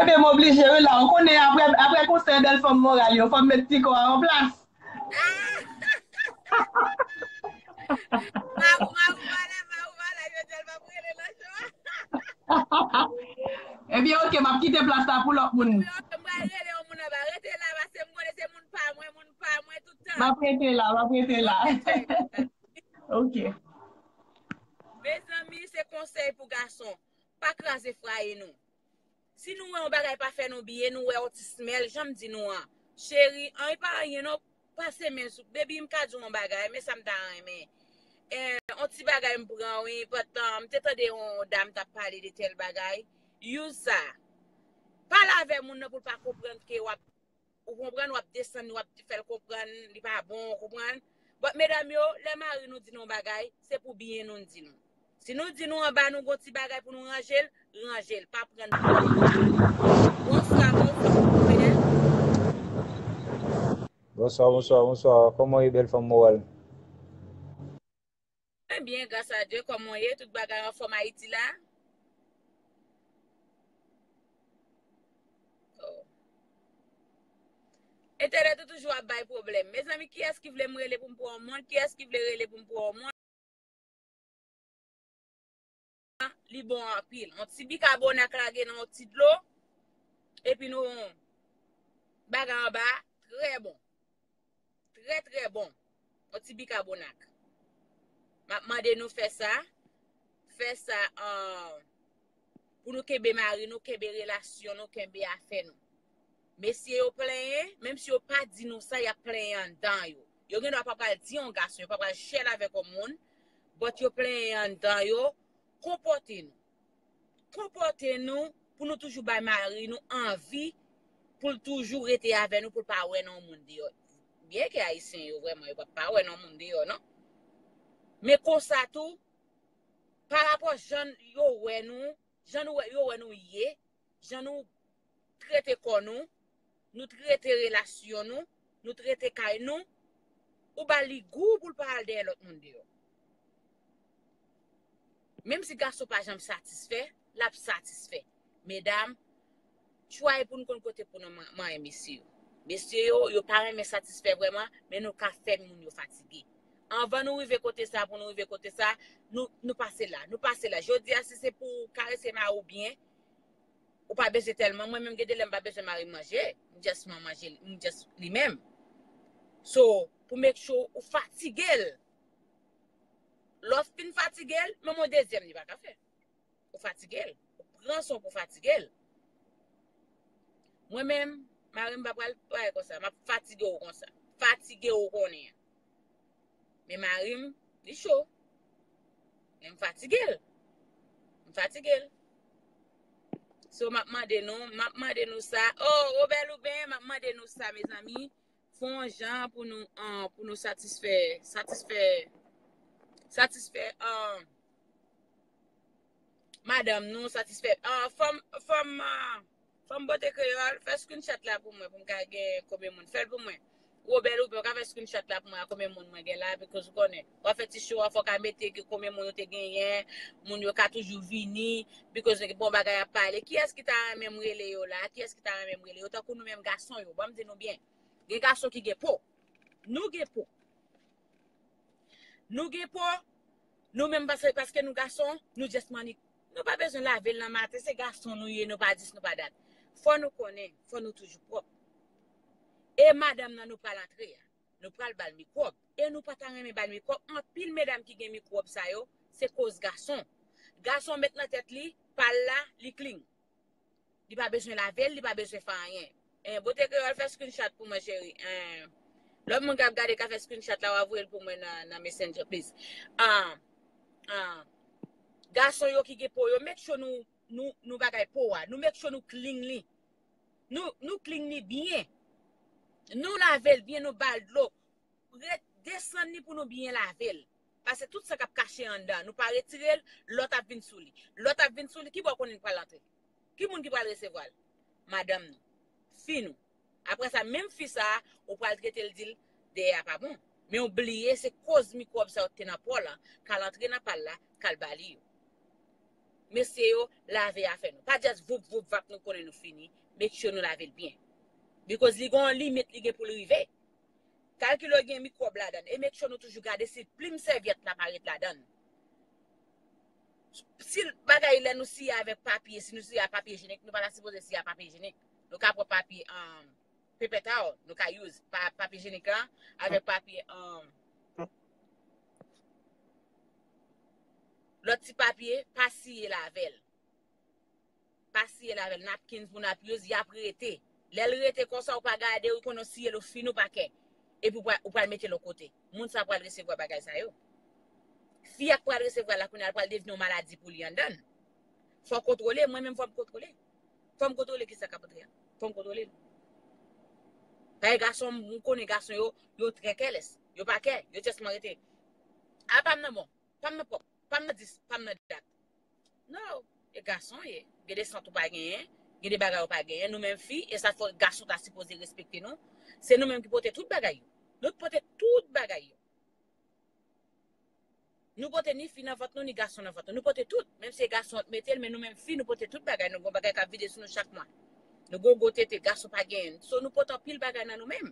Ebyen, m oblije, wi, la. Ou konnen, apre, apre konsèy bèl fanm moral yo, fò m met ti kò a an plas. Marou, marou, pale, marou, pale, yo di l p ap rele nan cho a. Ebyen, oke, m ap kite plas la pou lòt moun. Ebyen, oke, m pral rele yon moun anba. Rete la, paske m konnen se moun pa mwen, moun pa mwen tout tan. M ap rete la, m ap rete la. Oke. Mezanmi, se konsèy pou gason. Pa kraze fwaye nou. Si nou wè yon bagay pa fè nou byen, nou wè yon ti smèl, jan m di nou an. Cheri, anyen pa anyen non, pase men sou. Baby, m ka di w yon bagay, men sa m ta renmen. Eh, yon ti bagay m pran, wi, pantan, m te tande yon dam t ap pale de tèl bagay. Use sa. Pale avè moun nan pou l pa konprann ke w ap Ou konprann, w ap desann, w ap fè l konprann li pa bon, ou konprann? But medam yo, lè mari nou di nou yon bagay, se pou byen nou n di nou. Si nou di nou anba nou gon ti bagay pou nou ranje l, ranje l, pa pran n pou byen. Bonswa, bonswa, bonswa. Bonswa, bonswa, bonswa. Kòman w ye, bèl fanm moral? Mwen byen, gras a Dye, kòman w ye? Tout bagay anfòm Ayiti la? Oh. Entènèt ou toujou ap bay pwoblèm. Mezanmi, kiyès ki vle m rele pou m pran yon moun? Kiyès ki vle rele pou m pran yon moun? Li bon anpil. Yon ti bikabonak lage nan yon ti dlo, epi nou bagay anba, trè bon. Trè, trè bon. Yon ti bikabonak. M ap mande nou fè sa. Fè sa, ah, pou nou kenbe mari nou, kenbe relasyon nou, kenbe afè nou. Mesye yo plenyen, menm si yo pa di nou sa, y ap plenyen anndan yo. Yo gen dwa pa pral di yon gason, yo pa pral share l avèk yon moun, but yo plenyen anndan yo, konpòte nou. Konpòte nou pou nou toujou bay mari nou anvi pou l toujou rete avè nou, pou l pa wè nan yon moun deyò. Byenke Ayisyen yo vrèman, yo p ap pa wè nan yon moun deyò, non. Men konsa tou, pa rapò jan yo wè nou, jan nou wè, yo wè nou ye, jan nou trete kò nou, nou trete relasyon nou, nou trete kay nou, ou ba li gou pou l pa al dèyè lòt moun deyò. Menm si gason pa janm satisfè, l ap satisfè. Medam, try pou n konn kote pou nou man- manyen mesye yo. Mesye yo, yo pa renmen satisfè vrèman, men nou ka fè moun yo fatige. Anvan nou rive kote sa, pou nou rive kote sa, nou, nou pase la. Nou pase la. Jodi a, si se pou w karese mari w byen, ou pa bezwen tèlman. Mwen menm, gen de lè m pa bezwen mari m manje. M just man manje, m just li menm. So, pou make sure ou fatige l. Lè w fin fatige l, menm yon dezyèm li pa ka fè. Ou fatige l. Ou pran san w pou fatige l. Mwen menm, mari m pa pral pale konsa. M ap fatige w konsa. Fatige w konnen an. Men mari m, li cho. Men m fatige l. M fatige l. So, m ap mande nou, m ap mande nou sa. Oh, Robert Louben, m ap mande nou sa, mezanmi. Fè yon jan pou nou, ah, pou nou satisfè, satisfè, satisfè, ah, madanm nou, satisfè, ah, fanm, fanm, ah, fanm bote kreyòl, fè screenshot la pou mwen, pou m ka gen konbyen moun. Fè l pou mwen. Robert Louben, ou ka fè screenshot la pou mwen, a konbyen moun mwen gen la, because ou konnen. W ap fè ti show a, fò w ka mete ki konbyen moun ou te genyen, moun yo ka toujou vini, because bon bagay ap pale. Kiyès ki ta renmen m rele yo la? Kiyès ki ta renmen m rele yo? Tankou nou menm gason yo, ban m di nou byen. Gen gason ki gen po. Nou gen po. Nou gen po. Nou menm paske, paske nou gason, nou just mani. Nou pa bezwen lave l nan maten, se gason nou ye, nou pa dis, nou pa dat. Fò nou konnen, fò nou toujou pwòp. E madanm nan nou pral antre a, nou pral ba l mikwòb. E nou pa ta renmen ba l mikwòb. Anpil medam ki gen mikwòb sa yo, se koz gason. Gason met nan tèt li, pa l la, li clean. Li pa bezwen lave l, li pa bezwen fè anyen. Eh, Bote Kreyòl, fè screenshot pou mwen, cheri. Eh, lòt moun k ap gade ka fè screenshot la, w a voye l pou mwen nan, nan Messenger, please. Ah, ah. Gason yo ki gen po yo, make sure nou, nou, nou bagay po a. Nou make sure nou clean li. Nou, nou clean li byen. Nou lave l byen, nou ba l dlo. Ret, desann li pou nou byen lave l. Paske tout sa k ap kache anndan, nou pa retire l, lòt ap vin sou li. Lòt ap vin sou li, ki bò w konnen l pral antre? Ki moun ki pral resevwa l? Madanm nou. Fi nou. Apre sa, menm fi sa a, ou pral trete l, di l, dèyè a pa bon. Men w bliye, se koz mikwòb sa yo te nan po w lan, k al antre nan pa l la, k al ba li yo. Mesye yo, lave afè nou. Pa just voup, voup, vap, nou konnen nou fini. Make sure nou lave l byen. Because li gen yon limit li gen pou l rive. Kalkile gen mikwòb ladan l. E make sure nou toujou gade si plim sèvyèt la pa ret ladan l. Si bagay lè nou siye avèk papye, si nou siye ak papye jenik, nou pa ta sipoze siye ak papye jenik. Nou ka pran papye, um, paper towel, nou ka use pa, papye jenik la, avèk papye, um, lòt ti papye, pa siye l avè l. Pa siye l avè l, napkins pou n ap use, y ap rete. Lè l rete konsa, ou pa gade, ou konnen w siye l, ou fini, ou pa kè. Epi ou pral, ou pral mete l yon kote. Moun sa pral resevwa bagay sa yo. Fi a k pral resevwa l la kounye a, l pral devni yon maladi pou li anndan l. Fò w kontwole, mwen menm fò m kontwole. Fò m kontwole kisa k ap antre a. Fò m kontwole l. Paske gason, m konnen gason yo, yo trè careless. Yo pa kè, yo just man rete. A pa m nan bon, pa m nan pwòp, pa m nan dis, pa m nan dat. No, e gason ye. Gen de sant ou pa genyen, gen de bagay ou pa genyen. Nou menm fi, e sa fò gason ta sipoze respekte nou. Se nou menm ki pote tout bagay yo. Nou pote tout bagay yo. Nou pote ni fi nan vant nou, ni gason nan vant nou. Nou pote tout. Menm si e gason an t mete l, men nou menm fi, nou pote tout bagay. Nou gon bagay k ap vide sou nou chak mwa. Nou gon gwo tete, gason pa genyen. So, nou pote anpil bagay nan nou menm.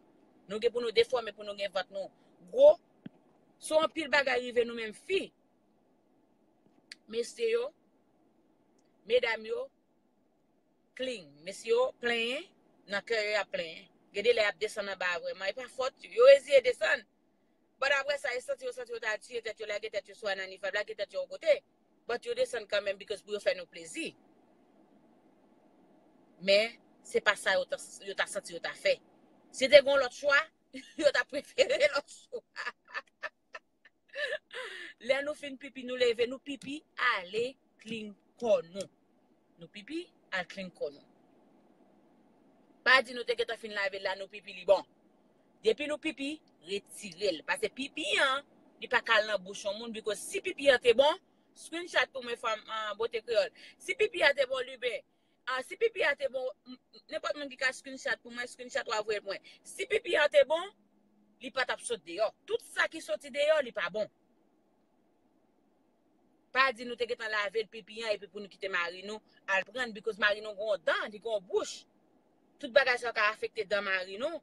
Nou gen pou nou defòme, pou nou gen vant nou gwo. So, anpil bagay rive nou menm fi. Mesye yo, medam yo, clean. Mesye yo plenyen, nan kè yo y ap plenyen. Gen de lè y ap desann anba a vrèman. E pa fòt yo. Yo eziye desann. But apre sa, e santi yo, santi yo ta tiye tèt yo, lage tèt yo sou Ananifa, lage tèt yo yon kote. But yo desann kanmenm because pou yo fè nou plezi. Men, se pa sa yo ta, yo ta santi yo ta fè. Si te gen yon lòt chwa, yo ta prefere lòt chwa. Lè nou fin pipi, nou leve, nou pipi, ale clean kò nou. Nou pipi, al clean kò nou. Pa di nou te gentan fin lave l la, nou pipi, li bon. Depi nou pipi, retire l. Paske pipi an, li pa ka al nan bouch yon moun, because si pipi an te bon, screenshot pou mwen, fanm, ah, Bote Kreyòl. Si pipi an te bon, Liben, ah, si pipi an te bon, m- m- nenpòt moun ki ka screenshot pou mwen, screenshot w a voye pou mwen. Si pipi an te bon, li pa t ap sot deyò. Tout sa ki soti deyò, li pa bon. Pa di nou te gentan lave l pipi an epi pou nou kite mari nou al pran l, because mari nou gon dan, li gon bouch. Tout bagay sa yo ka afekte dan mari nou.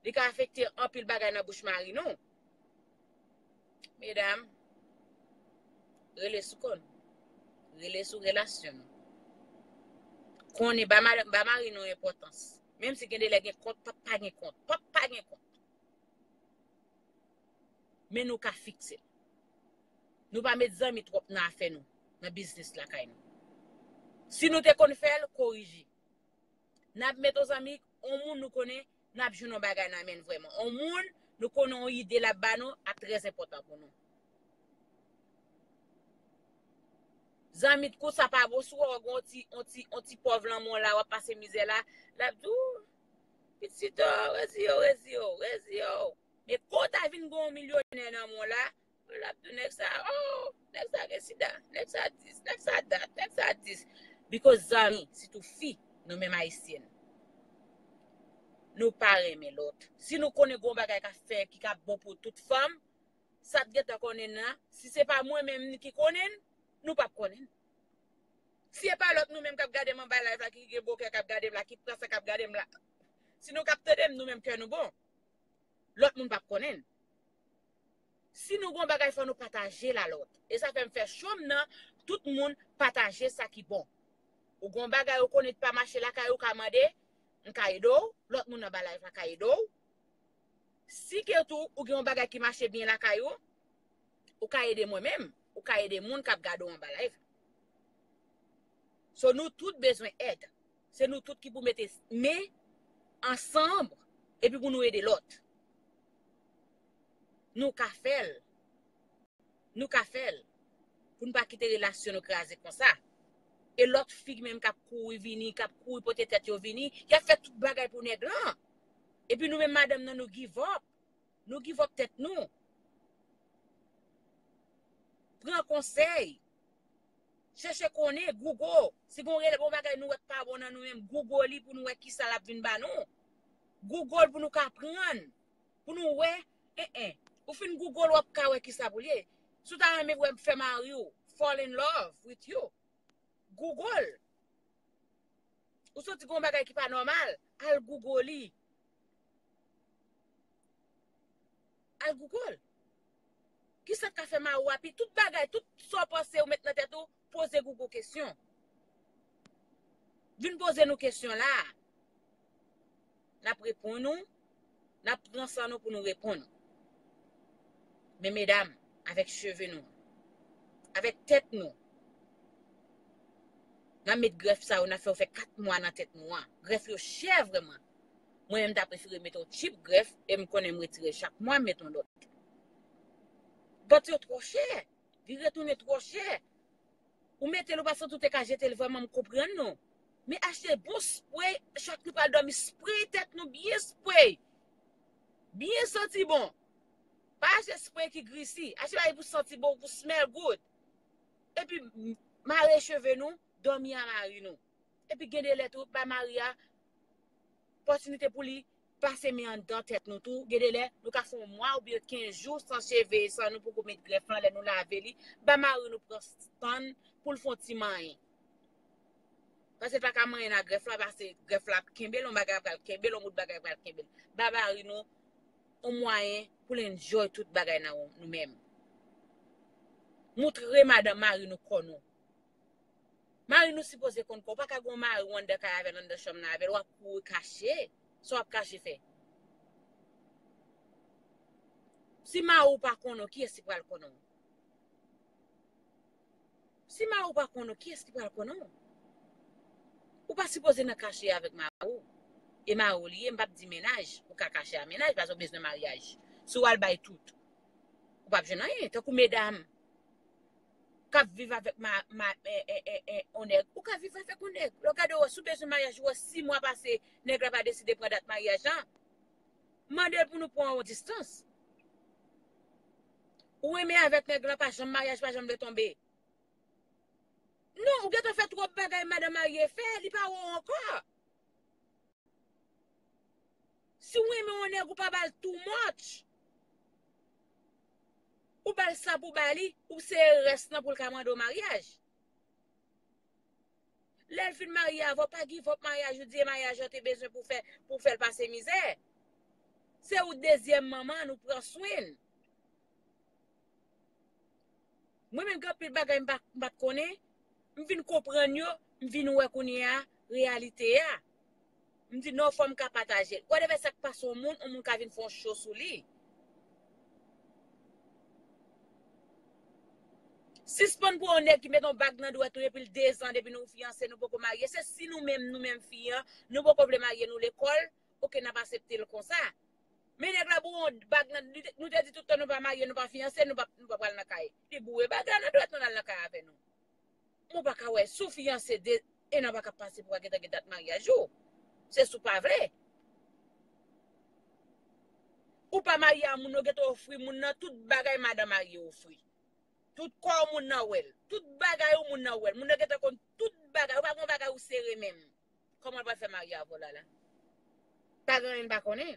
Li ka afekte anpil bagay nan bouch mari nou. Medam, rele sou kò nou. Rele sou relasyon nou. Konnen ba, ma- ba mari nou enpòtans. Menm si gen de lè gen kont, p ap pa gen kont. P ap pa gen kont. Men nou ka fikse l. Nou pa met zanmi twòp nan afè nou, nan biznis lakay nou. Si nou te konn fè l, korije. N ap met yon zanmi, yon moun nou konnen, n ap jwenn yon bagay nan men l vrèman. Yon moun nou konnen yon ide l ap ba nou, ap trè enpòtan pou nou. Zanmi, kou sa pa bon, si w wè w gen yon ti, yon ti, yon ti pòv lanmò la, w ap pase mizè la, l ap di w, pitit o, rezi yo, rezi yo, rezi yo. Men kou w ta vin gen yon milyonè nan men w la, l ap di w nèg sa, oh, nèg sa gen sida, nèg sa dis, nèg sa dat, nèg sa dis. Because zanmi, sitou fi, nou menm ayisyèn, nou pa renmen lòt. Si nou konnen gen yon bagay k ap fè, ki ka bon pou tout fanm, sa t gentan konnen nan, si se pa mwen menm ki konnen l, nou p ap konnen l. Si e pa lòt nou menm k ap gade m anba live la, ki gen bon kè k ap gade m la, ki pran sa k ap gade m la, si nou k ap tande m, nou menm kè nou bon. Lòt moun p ap konnen l. Si nou gon bagay, fò nou pataje l a lòt. E sa fè m fè cho m nan, tout moun pataje sa ki bon. Ou gon bagay ou konnen ki pa mache lakay ou, ka mande, m ka ede w, lòt moun anba live la ka ede w. Si ke tou ou gen yon bagay ki mache byen lakay ou, ou ka ede mwen menm. ou ka ede moun k ap gade w anba live. So, nou tout bezwen èd. Se nou tout ki pou mete men ansanm epi pou nou ede lòt. Nou ka fè l. Nou ka fè l. Pou n pa kite relasyon nou kraze konsa. E lòt fi menm k ap kouri vini, k ap kouri pote tèt yo vini, y ap fè tout bagay pou nèg lan. Epi nou menm madanm nan, nou give up. Nou give up tèt nou. Pran konsèy. Chèche konnen, Google. Si gon rele bon bagay nou wè k pa bon nan nou menm, Google li pou nou wè kisa l ap vin ba nou. Google pou nou ka aprann. Pou nou wè, en, en. Ou fin Google, w ap ka wè kisa pou l ye. Si w ta renmen wè fè mari w fall in love with you, Google. Ou santi gon bagay ki pa nòmal, al Google li. Al Google. Kisa k ka fè mari w api? Tout bagay, tout sa w panse ou met nan tèt ou, poze Google kesyon. Vin poze nou kesyon la. N ap reponn ou. N ap pran san nou pou nou reponn ou. Men medam, avèk cheve nou, avèk tèt nou, n ap met grèf sa yo, n ap fè yo fè kat mwa nan tèt nou an. Grèf yo chè vrèman. Mwen menm, m ta prefere met yon cheap grèf e m konnen m retire chak mwa, m met yon lòt. But yo twò chè. Li retounen twò chè. Ou mete l, ou pa santi w te ka jete l vrèman, m konprann nou. Men achte bon spray, chak nou pral dòmi, spray tèt nou byen spray. Byen santi bon. Pa achte spray ki grisi. Achte bagay pou santi bon, pou smell good. Epi mare cheve nou, dòmi a mari nou. Epi gen de lè tou, bay mari a opòtinite pou li pase men anndan tèt nou tou. Gen de lè, nou ka fè yon mwa oubyen kenz jou san cheve, san nou poko met grèf lan, lè nou lave li. Bay mari nou pran tan pou l fè yon ti manyen. Paske l pa ka manyen nan grèf la, paske grèf la ap kenbe l, yon bagay pral kenbe l, yon bout bagay pral kenbe l. Bay mari nou yon mwayen pou l enjoy tout bagay nan nou menm. Moutre madanm mari nou kò nou. Mari nou sipoze konn kò. Ou pa ka gen yon mari ou anndan kay avè l, anndan chanm nan avè l, w ap kouri kache. Sa w ap kache fè? Si mari w pa konnen w, kiyès ki pral konnen w? Si mari w pa konnen w, kiyès ki pral konnen w? Ou pa sipoze nan kache avèk mari w. E mari w li ye, m p ap di mennaj. Ou ka kache a mennaj, paske w bezwen maryaj. Si w al bay tout, ou p ap jwenn anyen. Tankou medam k ap viv avèk ma, ma, e, e, e, e, on nèg, ou ka viv avèk on nèg. Lè w gade, w wè, si w bezwen maryaj, ou wè sis mwa pase, nèg la pa deside pran dat maryaj lan, mande l pou nou pran yon distans. Ou renmen avèk nèg lan, pa janm maryaj, pa janm vle tonbe. Non, ou gentan fè twòp bagay madanm marye fè, li pa wè w ankò. Si w renmen yon nèg, ou pa ba l too much. Ou ba l sa pou ba li, ou sere rès lan pou l ka mande w maryaj. Lè l fin marye avè w, pa give up maryaj ou, di e maryaj ou te bezwen pou fè, pou fè l pase mizè. Se ou dezyèm manman l, ou pran swen l. Mwen menm gen anpil bagay m pa, m pa t konnen, m vin konprann yo, m vin wè kounye a reyalite a. M di non, fò m ka pataje l. Whatever sa k pase yon moun, yon moun ka vin fè yon cho sou li. Sispann pran yon nèg ki met yon bag nan dwèt ou epi l dezan depi nou fiyanse, nou poko marye. Se si nou menm, nou menm fi an, nou poko vle marye nou lekòl, oke, n ap aksepte l konsa. Men nèg la boure yon bag nan, li te, nou te di tout tan nou pa marye, nou pa fiyanse, nou pa, nou pa pral nan kay. Li boure bag la nan dwèt nou, l al nan kay avè nou. Mwen pa ka wè, si w fiyanse de, en an pa ka pase pou w gentan gen dat maryaj ou. Se si w pa vle. Ou pa marye a moun, ou gentan ofri moun nan tout bagay madanm marye ofri. Tout kò w moun nan wè l. Tout bagay ou moun nan wè l. Moun nan gentan konn tout bagay. Ou pa gen yon bagay ou sere menm. Kòman l pral fè marye avè w la la? Pa gen anyen l pa konnen.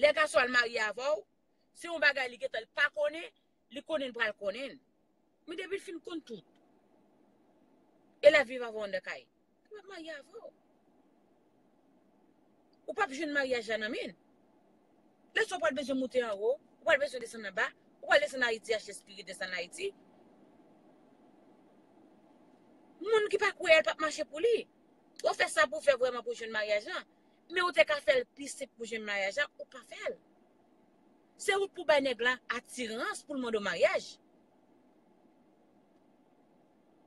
Lè gason al marye avè w, se yon bagay li gentan, li pa konnen, li konnen l pral konnen l. Men depi l fin konn tout, e l ap viv avè w anndan kay, li p ap marye avè w. Ou p ap jwenn maryaj la nan men l. Lè sa w pral bezwen moute anwo, ou pral bezwen desann anba, ou pral desann Ayiti, achte spirit desann Ayiti. Moun ki pa kwè a, l p ap mache pou li. Ou fè sa pou w fè vrèman pou w jwenn maryaj lan. Men ou te ka fè l pi senp pou w jwenn maryaj lan, ou pa fè l. Se ou pou bay nèg la atirans pou l mande w maryaj.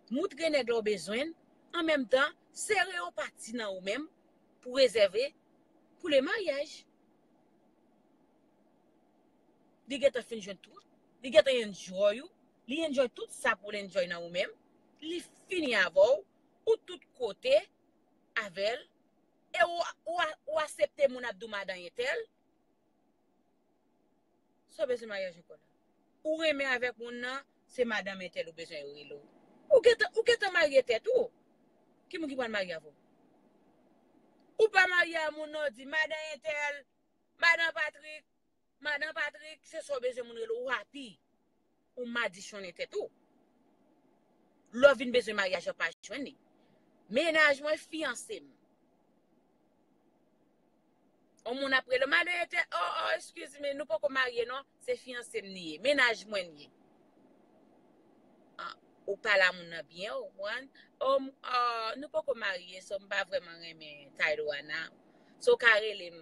Moutre nèg la w bezwen l, an menm tan, sere yon pati nan ou menm pou rezève pou le maryaj. Li gentan fin jwenn tout, li gentan enjoy ou, li enjoy tout sa pou l enjoy nan ou menm, li fini avè w, ou tout kote avè l, e ou, ou, ou aksepte moun ap di w madan entèl, sa w bezwen maryaj ankò la? Ou renmen avèk moun nan, se madanm entèl ou bezwen yo rele w. Ou gentan, ou gentan marye tèt ou. Ki moun ki pral marye avè w? Ou pa marye a moun nan, w di madan entèl, madan Patrik, madan Patrik, se sa w bezwen moun rele w, w api. Ou madichonnen tèt ou. Lè w vin bezwen maryaj, w pa jwenn li. Mennaj mwen, fiyanse m. On moun ap rele, madan entèl, oh, oh, excuse me, nou poko marye non, se fiyanse m li ye, mennaj mwen li ye. Ah, ou pale a moun nan byen, ou konprann? Oh, m- oh, nou poko marye, so m pa vrèman renmen title a nan. So w ka rele m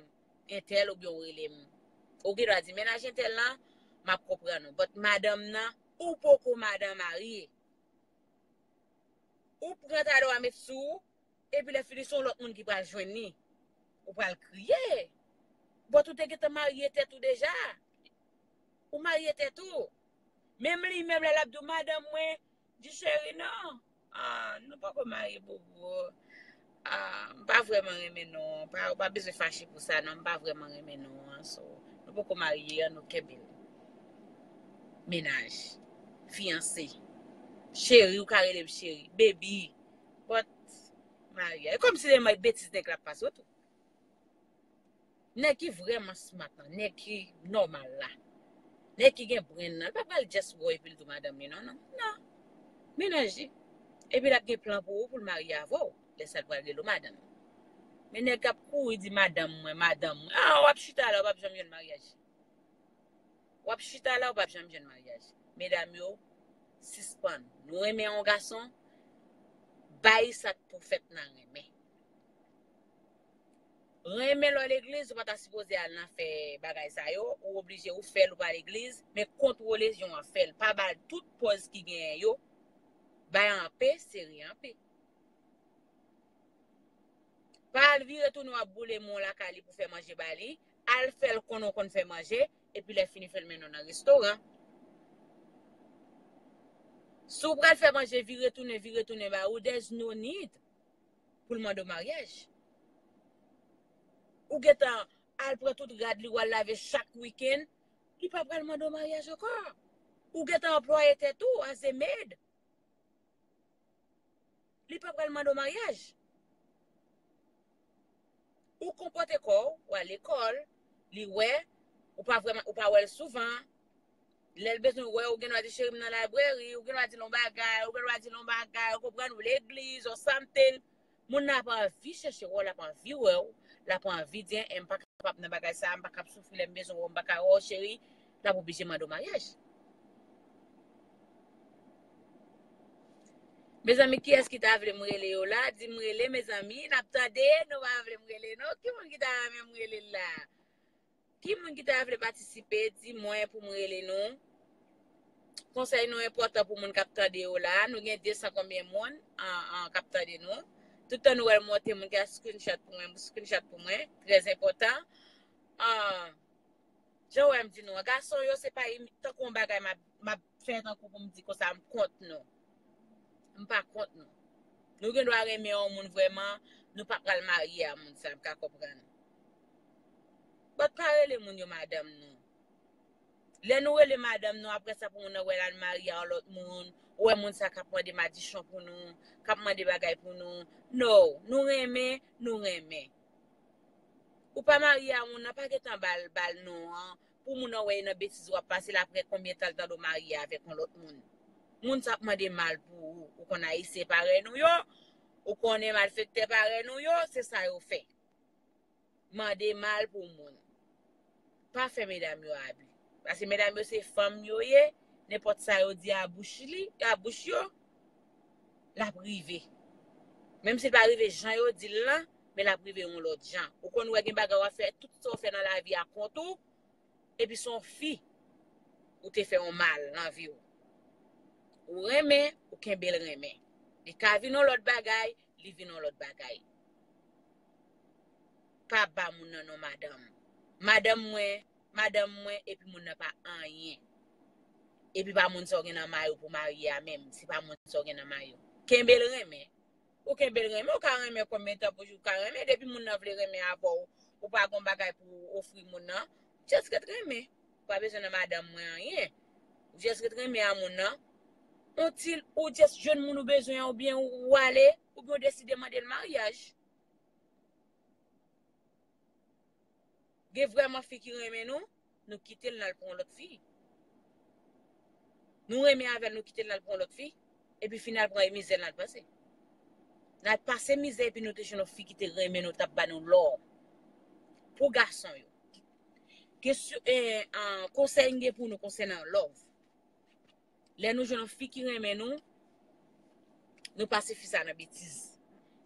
entèl oubyen w rele m. Ou gen dwa di mennaj entèl lan, m ap konprann ou. But madanm nan, ou poko madan marye. Ou pran title a met sou ou, epi lè fini se yon lòt moun ki pral jwenn li. Ou pral kriye. But ou te gentan marye tèt ou deja. Ou marye tèt ou. Menm li menm lè l ap di w madanm mwen, di cheri non. Ah, nou poko marye bobo. Ah, m pa vrèman renmen non an. Pa, ou pa bezwen fache pou sa non, m pa vrèman renmen non an. So, nou poko marye an, nou kenbe l. Mennaj, fiyanse, cheri, ou ka rele m cheri, baby, but marye. E kòmsi se betiz nèg la ap pase w tou. Nèg ki vrèman smart lan, nèg ki nòmal la, nèg ki gen brenn nan, li pa pral just woy epi l di w madanm li non, non, non. Mennaj li. Epi l ap gen plan pou ou, pou l marye avè w, lè sa l pral rele w madanm. Men nèg k ap kouri di madanm mwen, madanm mwen. Ah, w ap chita la, w p ap janm jwenn maryaj. W ap chita la, w p ap janm jwenn maryaj. Medam yo, sispann. Nou renmen yon gason, bay sa k pou fèt nan renmen. Renmen lè w legliz, ou pa ta sipoze al nan fè bagay sa yo, ou oblije ou fè l, ou pa legliz, men kont religion an fè l. Pa ba l tout pòz ki genyen yo, bay an pe, sere an pe. Pa al vire tounen w ap boule men w lakay li pou fè manje ba li, al fè l konnen w konn fè manje, epi lè fini fè l mennen w nan restoran. Si w pral fè manje, vire tounen, vire tounen ba ou, there's no need pou l mande w maryaj. Ou gentan al pran tout rad li, w al lave chak wikenn, li pa pral mande w maryaj ankò. Ou gentan anplwaye tèt ou as a maid. Li pa pral mande w maryaj. Ou konpòte kò w, w al lekòl, li wè, ou pa vrèman, ou pa wè l souvan. Lè l bezwen wè w, ou gen dwa di cheri m nan library, ou gen dwa di l yon bagay, ou gen dwa di l yon bagay, ou konprann, ou legliz, or something. Moun nan ap anvi chèche wè w, l ap anvi wè w, l ap anvi di, en, m pa kapab nan bagay sa, m pa kab soufri lè m bezwen wè w, m pa ka wè w, cheri, l ap oblije mande w maryaj. Mezanmi, kiyès ki ta vle m rele yo la? Di m rele, mezanmi, n ap tande, nou pa vle m rele, non? Ki moun ki ta renmen m rele la? Ki moun ki ta vle patisipe, di mwen pou m rele nou. Konsèy nou enpòtan pou moun k ap tande yo la. Nou gen de san konbyen moun an, an, k ap tande nou. Tout tan nou wè l monte, moun ki a screenshot pou mwen, screenshot pou mwen. Trè enpòtan. An, jan w wè m di nou an, gason yo, se pa imi-, tankou yon bagay m ap, m ap fè tankou pou m di konsa m kont nou. M pa kont nou. Nou gen dwa renmen yon moun vrèman, nou pa pral marye a moun sa, m ka konprann. But pa rele moun yo madanm nou. Lè nou rele madanm nou, apre sa pou moun nan wè l al marye a yon lòt moun, ou wè moun sa k ap mande madichon pou nou, k ap mande bagay pou nou. No, nou renmen, nou renmen. Ou pa marye a moun nan, pa gentan ba l, ba l non an, pou moun nan wè e nan betiz w ap pase l, apre konbyen tan l tande w marye avèk yon lòt moun. Moun sa ap mande mal pou ou, ou konn ayisyen parèy nou yo, ou konnen malfektè parèy nou yo, se sa yo fè. Mande mal pou moun. Pa fè medam yo abi. Paske medam yo se fanm yo ye, nenpòt sa yo di a bouch li, a bouch yo, l ap rive. Menm si l pa rive jan yo di l lan, men l ap rive yon lòt jan. Ou konn wè gen bagay w ap fè, tout sa w fè nan lavi a kont ou, epi se yon fi ou te fè yon mal nan vi w. Ou renmen, ou kenbe l renmen. Li ka vin yon lòt bagay, li vin yon lòt bagay. Pa ba moun nan non madanm. Madanm mwen, madanm mwen, epi moun nan pa anyen. Epi pa moun sa w gen nan mayo pou marye a menm, se pa moun sa w gen nan mayo. Kenbe l renmen. Ou kenbe l renmen, ou ka renmen konbyen tan pou ou ka renmen, depi moun nan vle renmen avè w, ou pa gon bagay pou ou ofri moun nan, just ret renmen. Ou pa bezwen nan madanm mwen anyen. Ou just ret renmen a moun nan. Until ou just jwenn moun ou bezwen an, oubyen ou ale, oubyen ou deside mande l maryaj. Gen vrèman fi ki renmen nou, nou kite l, n al pran yon lòt fi. Nou renmen avè l, nou kite l, n al pran yon lòt fi. Epi final pran mizè, n al pase. N al pase mizè, epi nou te jwenn yon fi ki te renmen nou, t ap ba nou lò. Pou gason yo. Kesyon, eh, ah, konsèy m gen pou nou konsènan love. Lè nou jwenn yon fi ki renmen nou, nou pase fi sa nan betiz.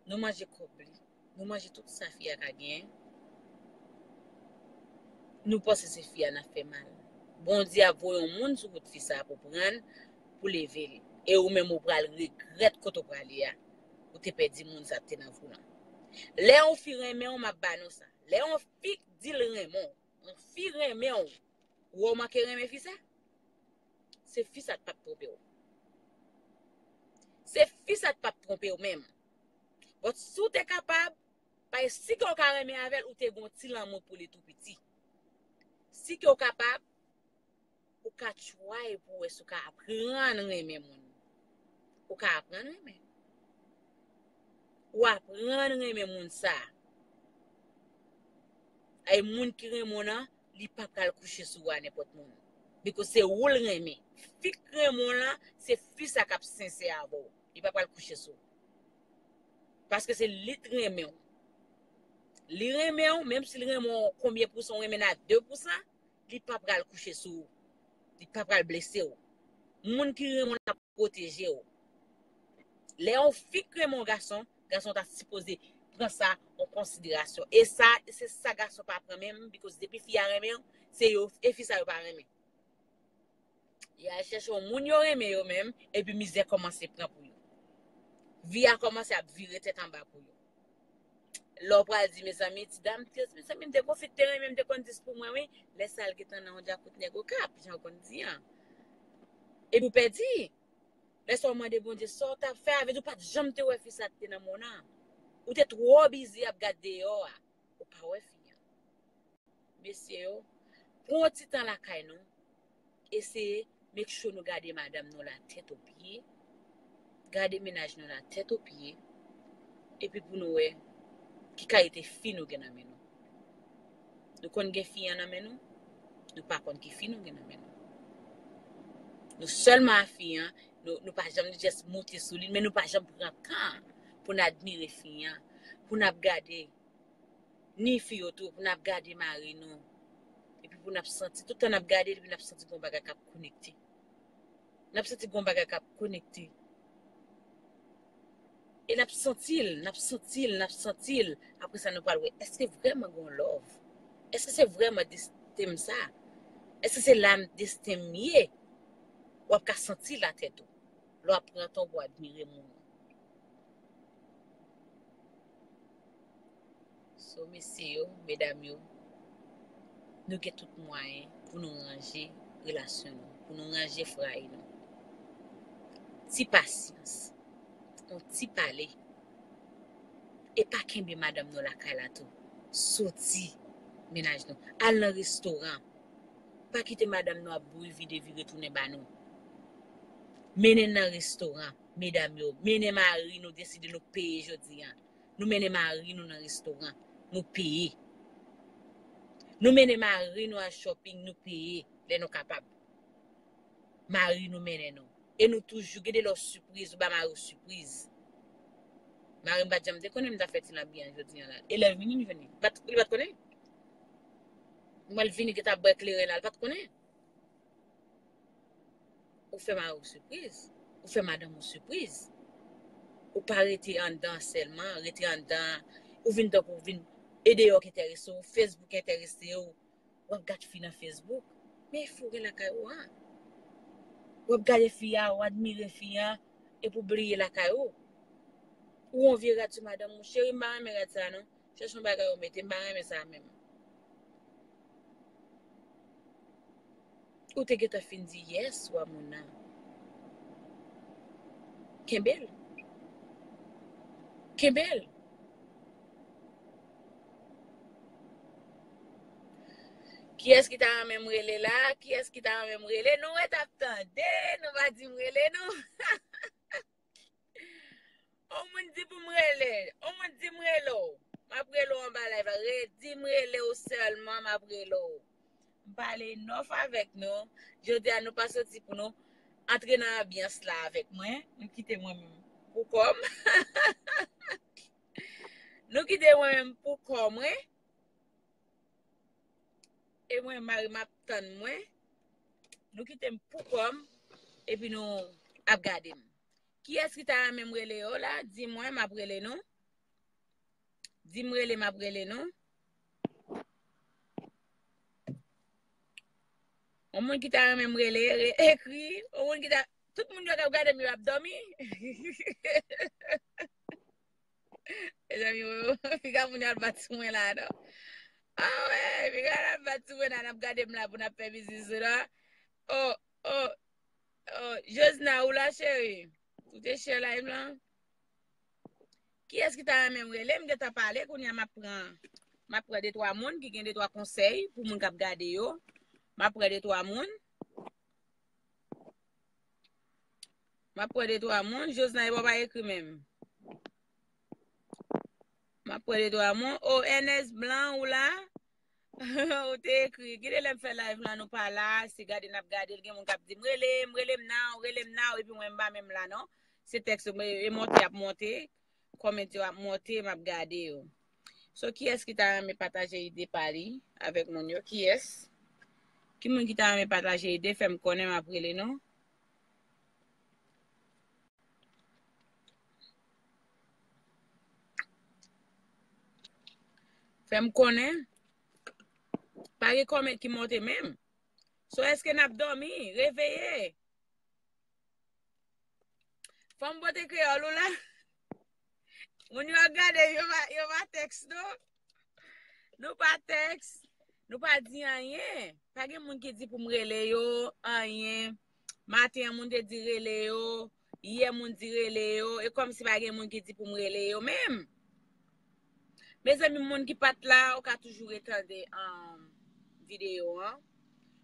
Nou manje kòb li. Nou manje tout sa fi a ka genyen. Nou panse se fi a n ap fè mal. Bondye ap voye yon moun sou wout fi sa pou pran l, pou leve l. E ou menm ou pral regrèt kote w prale a. Ou te pèdi moun sa k te nan vi w lan. Lè yon fi renmen w, m ap ba nou sa. Lè yon fi di l renmen w, yon fi renmen w, ou wè w manke renmen fi sa? Se fi sa k p ap twonpe w. Se fi sa k p ap twonpe w menm. But si w te kapab, paske si ke w ka renmen avè l, ou te gon ti lanmou pou li tou piti. Si ke w kapab, ou ka try pou wè si w ka aprann renmen moun. Ou ka aprann renmen. Ou aprann renmen moun sa. Ay moun ki renmen w lan, li pa pral kouche sou ou a nenpòt moun. Because se ou l renmen. Fi k renmen w lan, se fi sa k ap sensè avè w. Li pa pral kouche sou ou. Paske se li t renmen w. Li renmen w, menm si l renmen w konbyen pousan, ou renmen l a de pousan, li pa pral kouche sou ou. Li pa pral blese w. Moun ki renmen w ap pwoteje w. Lè yon fi k renmen yon gason, gason ta sipoze pran sa an konsiderasyon. E sa, se sa gason pa pran menm, because depi fi a renmen w, se yo, e fi sa yo pa renmen. Y al chèche yon moun yo renmen yo menm, epi mizè kòmanse pran pou yo. Vi a kòmanse ap vire tèt anba pou yo. Lè w pral di, mezanmi, ti dam, mezanmi, m te gon fi k te renmen m, te konn di s pou mwen, wi. Lè sa l gentan nan yon djakout nèg Okap, jan w konn di an. Epi w pèdi. Lè sa w mande Bondye, sa w t ap fè, avè di w pa t janm te wè fi sa k te nan men w lan. Ou te twò bizi ap gad deyò a. Ou pa wè fi an. Mesye yo, pran yon ti tan lakay nou. Eseye make sure nou gade madanm nou la tèt o pye. Gade mennaj nou la tèt o pye. Epi pou nou wè ki kalite fi nou gen nan men nou. Nou konn gen fi an nan men nou? Nou pa konn ki fi nou gen nan men nou. Nou sèlman a fi an, nou, nou pa janm just moute sou li, men nou pa janm pran tan pou n admire fi an, pou n ap gade ni fi yo tou, pou n ap gade mari nou. Epi pou n ap santi, tout tan n ap gade l, epi n ap santi gon bagay k ap konekte. N ap santi gon bagay k ap konekte. E n ap santi l, n ap santi l, n ap santi l. Apre sa, nou pral wè, èske vrèman gon love? Èske se vrèman desten m sa? Èske se la m desten m ye? W ap ka santi l atè tou. Lè w ap pran tan w pou w admire moun. So, mesye yo, medam yo, nou gen tout mwayen pou nou ranje relasyon nou, pou nou ranje fwaye nou. Ti pasyans, yon ti pale. E pa kenbe madanm nou lakay la tou. Soti mennaj nou. Al nan restoran. Pa kite madanm nou ap boule vide vire tounen ba nou. Mennen n nan restoran, medam yo. Mennen mari nou deside nou peye jodi an. Nou mennen mari nou nan restoran, nou peye. Nou mennen mari nou al shopping, nou peye, lè nou kapab. Mari nou mennen nou. E nou toujou, gen de lè w sipriz, ou ba mari w sipriz. Mari m pa t janm te konnen m t ap fè ti lanbi an jodi an la. E lè l vini, m jwenn li. Li pa t, li pa t konnen. Mwen l vini, gen t ap bwè kleren la, li pa t konnen. Ou fè mari w sipriz. Ou fè madanm ou sipriz. Ou pa rete anndan sèlman, rete anndan, ou vin tankou ou vin e deyò k enterese w, Facebook enterese w, w ap gad fi nan Facebook. Men fi w gen lakay ou a. W ap gade fi a, w admire fi a, epi w bliye lakay ou. Ou yon vye rad sou madanm ou. Cheri, m pa renmen rad sa non. Chèche yon bagay ou mete, m pa renmen sa menm. Ou te gentan fin di yes, wa moun nan. Kenbe l. Kenbe l. Kiyès ki ta renmen m rele la? Kiyès ki ta renmen m rele? Nou ret ap tande, nou pa di m rele nou. On moun di pou m rele, on moun di m rele w. M ap rele w anba live la. Re, di m rele w sèlman, m ap rele w. M pale nòf avèk nou. Jodi a nou pa soti pou nou antre nan anbyans la avèk mwen. Nou kite mwen menm pou kò m. Nou kite mwen menm pou kò mwen. E mwen, mari m ap tann mwen. Nou kite m pou kò m. Epi nou ap gade m. Kiyès ki ta renmen m rele yo la? Di mwen, m ap rele nou. Di m rele, m ap rele nou. Yon moun ki ta renmen m rele, re-, ekri. Yon moun ki ta, tout moun yo k ap gade m, yo ap dòmi. Mezanmi, piga moun yo al bat sou mwen la, non. Ah wè, piga al bat sou mwen la, n ap gade m la pou n ap fè biznis la. Oh, oh, oh, Josna, ou la, cheri? Ou te share live lan? Kiyès ki ta renmen m rele? M gentan pale, kounye a m ap pran, m ap pran de twa moun ki gen de twa konsèy pou moun k ap gade yo. M ap pran de twa moun. M ap pran de twa moun. Josna, e pa ekri menm. M ap pran de twa moun. Oh, Ernest Blanc, ou la? Ou te ekri. Kite lè m fè live la, nou pa la. Se gade n ap gade l. Gen moun k ap di m, "Rele m, rele m now, rele m now." Epi mwen, m pa menm la, non. Se tèks yo, e monte, ap monte. Kòmantè yo ap monte, m ap gade yo. So, kiyès ki ta renmen pataje ide pa li avèk moun yo? Kiyès? Ki moun ki ta renmen pataje ide? Fè m konnen, m ap rele nou. Fè m konnen. Pa gen kòmantè ki monte menm. So, èske n ap dòmi? Reveye. Fanm pote kreyòl ou la? Moun yo ap gade, yo pa, yo pa tèks, non. Nou pa tèks. Nou pa di anyen. Pa gen moun ki di pou m rele yo, anyen. Maten an, moun te di rele yo. Yè, moun di rele yo. E kòmsi pa gen moun ki di pou m rele yo menm. Mezanmi, moun ki pa t la, ou ka toujou retande, um, videyo an.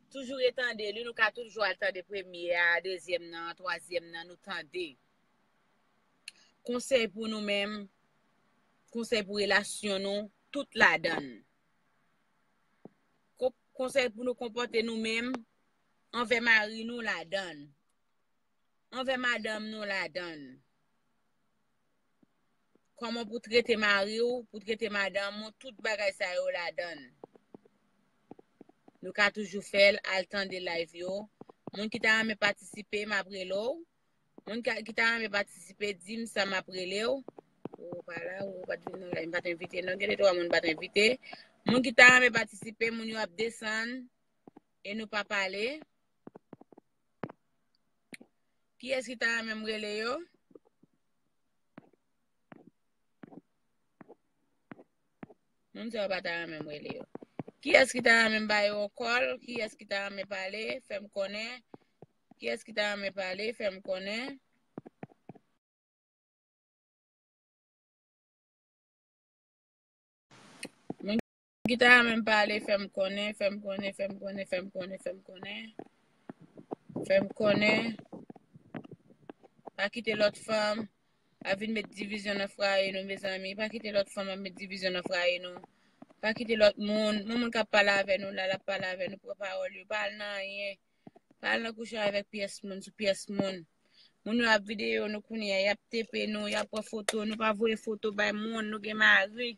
Toujou retande li, nou ka toujou al tande premye a, dezyèm nan, twazyèm nan, nou tande. Konsèy pou nou menm, konsèy pou relasyon nou, tout ladann. Ko-, konsèy pou nou konpòte nou menm, anvè mari nou ladann. Anvè madanm nou ladann. Kòman pou trete mari w, pou trete madanm ou, tout bagay sa yo ladann. Nou ka toujou fè l, al tande live yo. Moun ki ta renmen patisipe, m ap rele w. Moun ka, ki ta renmen patisipe, di m sa, m ap rele w. Ou pa la, ou pa t vin nan live, m pa t envite, non, gen de twa moun m pa t envite. Moun ki ta renmen patisipe, moun yo ap desann, e nou pa pale. Kiyès ki ta renmen m rele yo? Moun sa yo pa ta renmen m rele yo. Kiyès ki ta renmen m ba yo yon kòl? Kiyès ki ta renmen pale? Fè m konnen. Kiyès ki ta renmen pale? Fè m konnen. Moun ki ta renmen pale, fè m konnen, fè m konnen, fè m konnen, fè m konnen, fè m konnen. Fè m konnen. Pa kite lòt fanm ap vin met divizyon nan fwaye nou, mezanmi. Pa kite lòt fanm ap met divizyon nan fwaye nou. Pa kite lòt moun. Moun, moun k ap pale avè nou la, l ap pale avè nou, pran pawòl yo. Pa al nan anyen. Pa al nan kouche avèk pyès moun, sou pyès moun. Moun yo ap videyo nou kounye a, y ap tepe nou, y ap pran foto nou, pa voye foto bay moun, nou gen mari.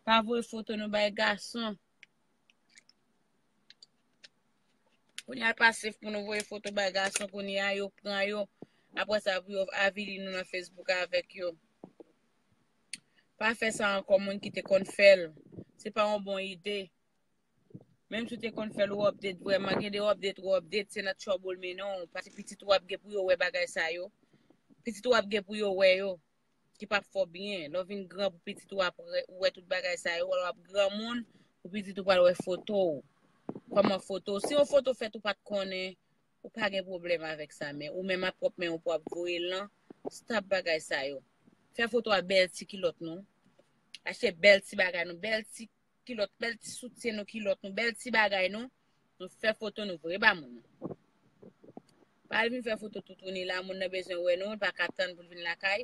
Pa voye foto nou bay gason. Kounye a l pa sef pou nou voye foto bay gason, kounye a yo pran yo. Apre sa, pou yo avili nou nan Facebook avèk yo. Pa fè sa ankò, moun ki te konn fè l. Se pa yon bon ide. Menm si w te konn fè l, ou update vrèman. Gen de update, ou update, se nan trouble mennen w. Paske pitit ou ap gen pou yo wè bagay sa yo. Pitit ou ap gen pou yo wè yo. ki p ap fè w byen. Lè w vin gran pou pitit ou ap wè, ou wè tout bagay sa yo, lè w ap granmoun, pou pitit ou pral wè foto w. Kòman foto w? Si yon foto fèt ou pa t konnen, ou pa gen pwoblèm avèk sa, men ou menm ak pwòp men w pou ap voye l lan, stop bagay sa yo. Fè foto a bèl ti kilòt nou. Achte bèl ti bagay nou, bèl ti kilòt, bèl ti soutyen nou, kilòt nou, bèl ti bagay nou. Nou fè foto nou voye ba moun. Pa al vin fè foto toutouni la, moun nan bezwen wè nou, li pa ka tann pou l vin lakay.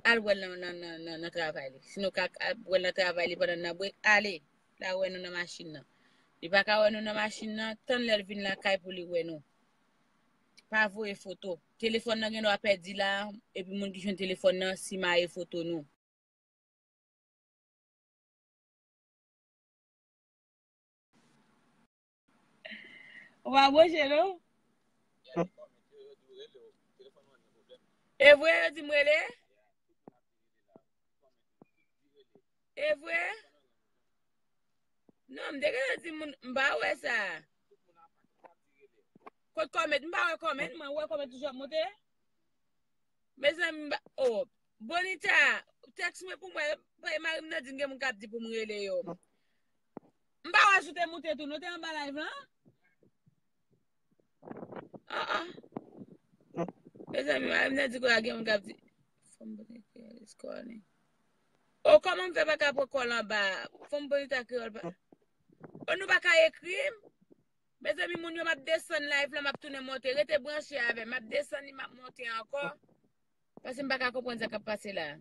Al wè l nan, nan, nan, nan, nan travay li. Si nou ka al wè l nan travay li pandan n nan brek, ale. L a wè nou nan machin nan. Li pa ka wè nou nan machin nan, tann lè l vin lakay pou li wè nou. Pa voye foto. Telefòn nan gen dwa pèdi la, epi moun ki jwenn telefòn nan simaye foto nou. Ou pa branche, non? E vre, yo di m rele? E vre? Non, m te gentan di moun, m pa wè sa. Kot kòmèt? M pa wè kòmèt, mwen wè kòmèt toujou ap monte. Mezanmi, m pa, oh, Bonita, tèks mwen pou mwen, paske mari m nan di m gen moun k ap di pou m rele yo. M pa wè si w te moute tou, nou te anba live lan? Ah, ah. Mezanmi, mari m nan di kwa gen moun k ap di. Fòm Bonita is calling. Oh, kòman m fè pa ka pran kòl anba? Fòm Bonita Kreyòl pa. Oh, nou pa ka ekri m? Mezanmi, moun yo, m ap desann live lan, m ap tounen monte. Rete branche avè m. M ap desann li, m ap monte ankò. Paske m pa ka konprann sa k ap pase la.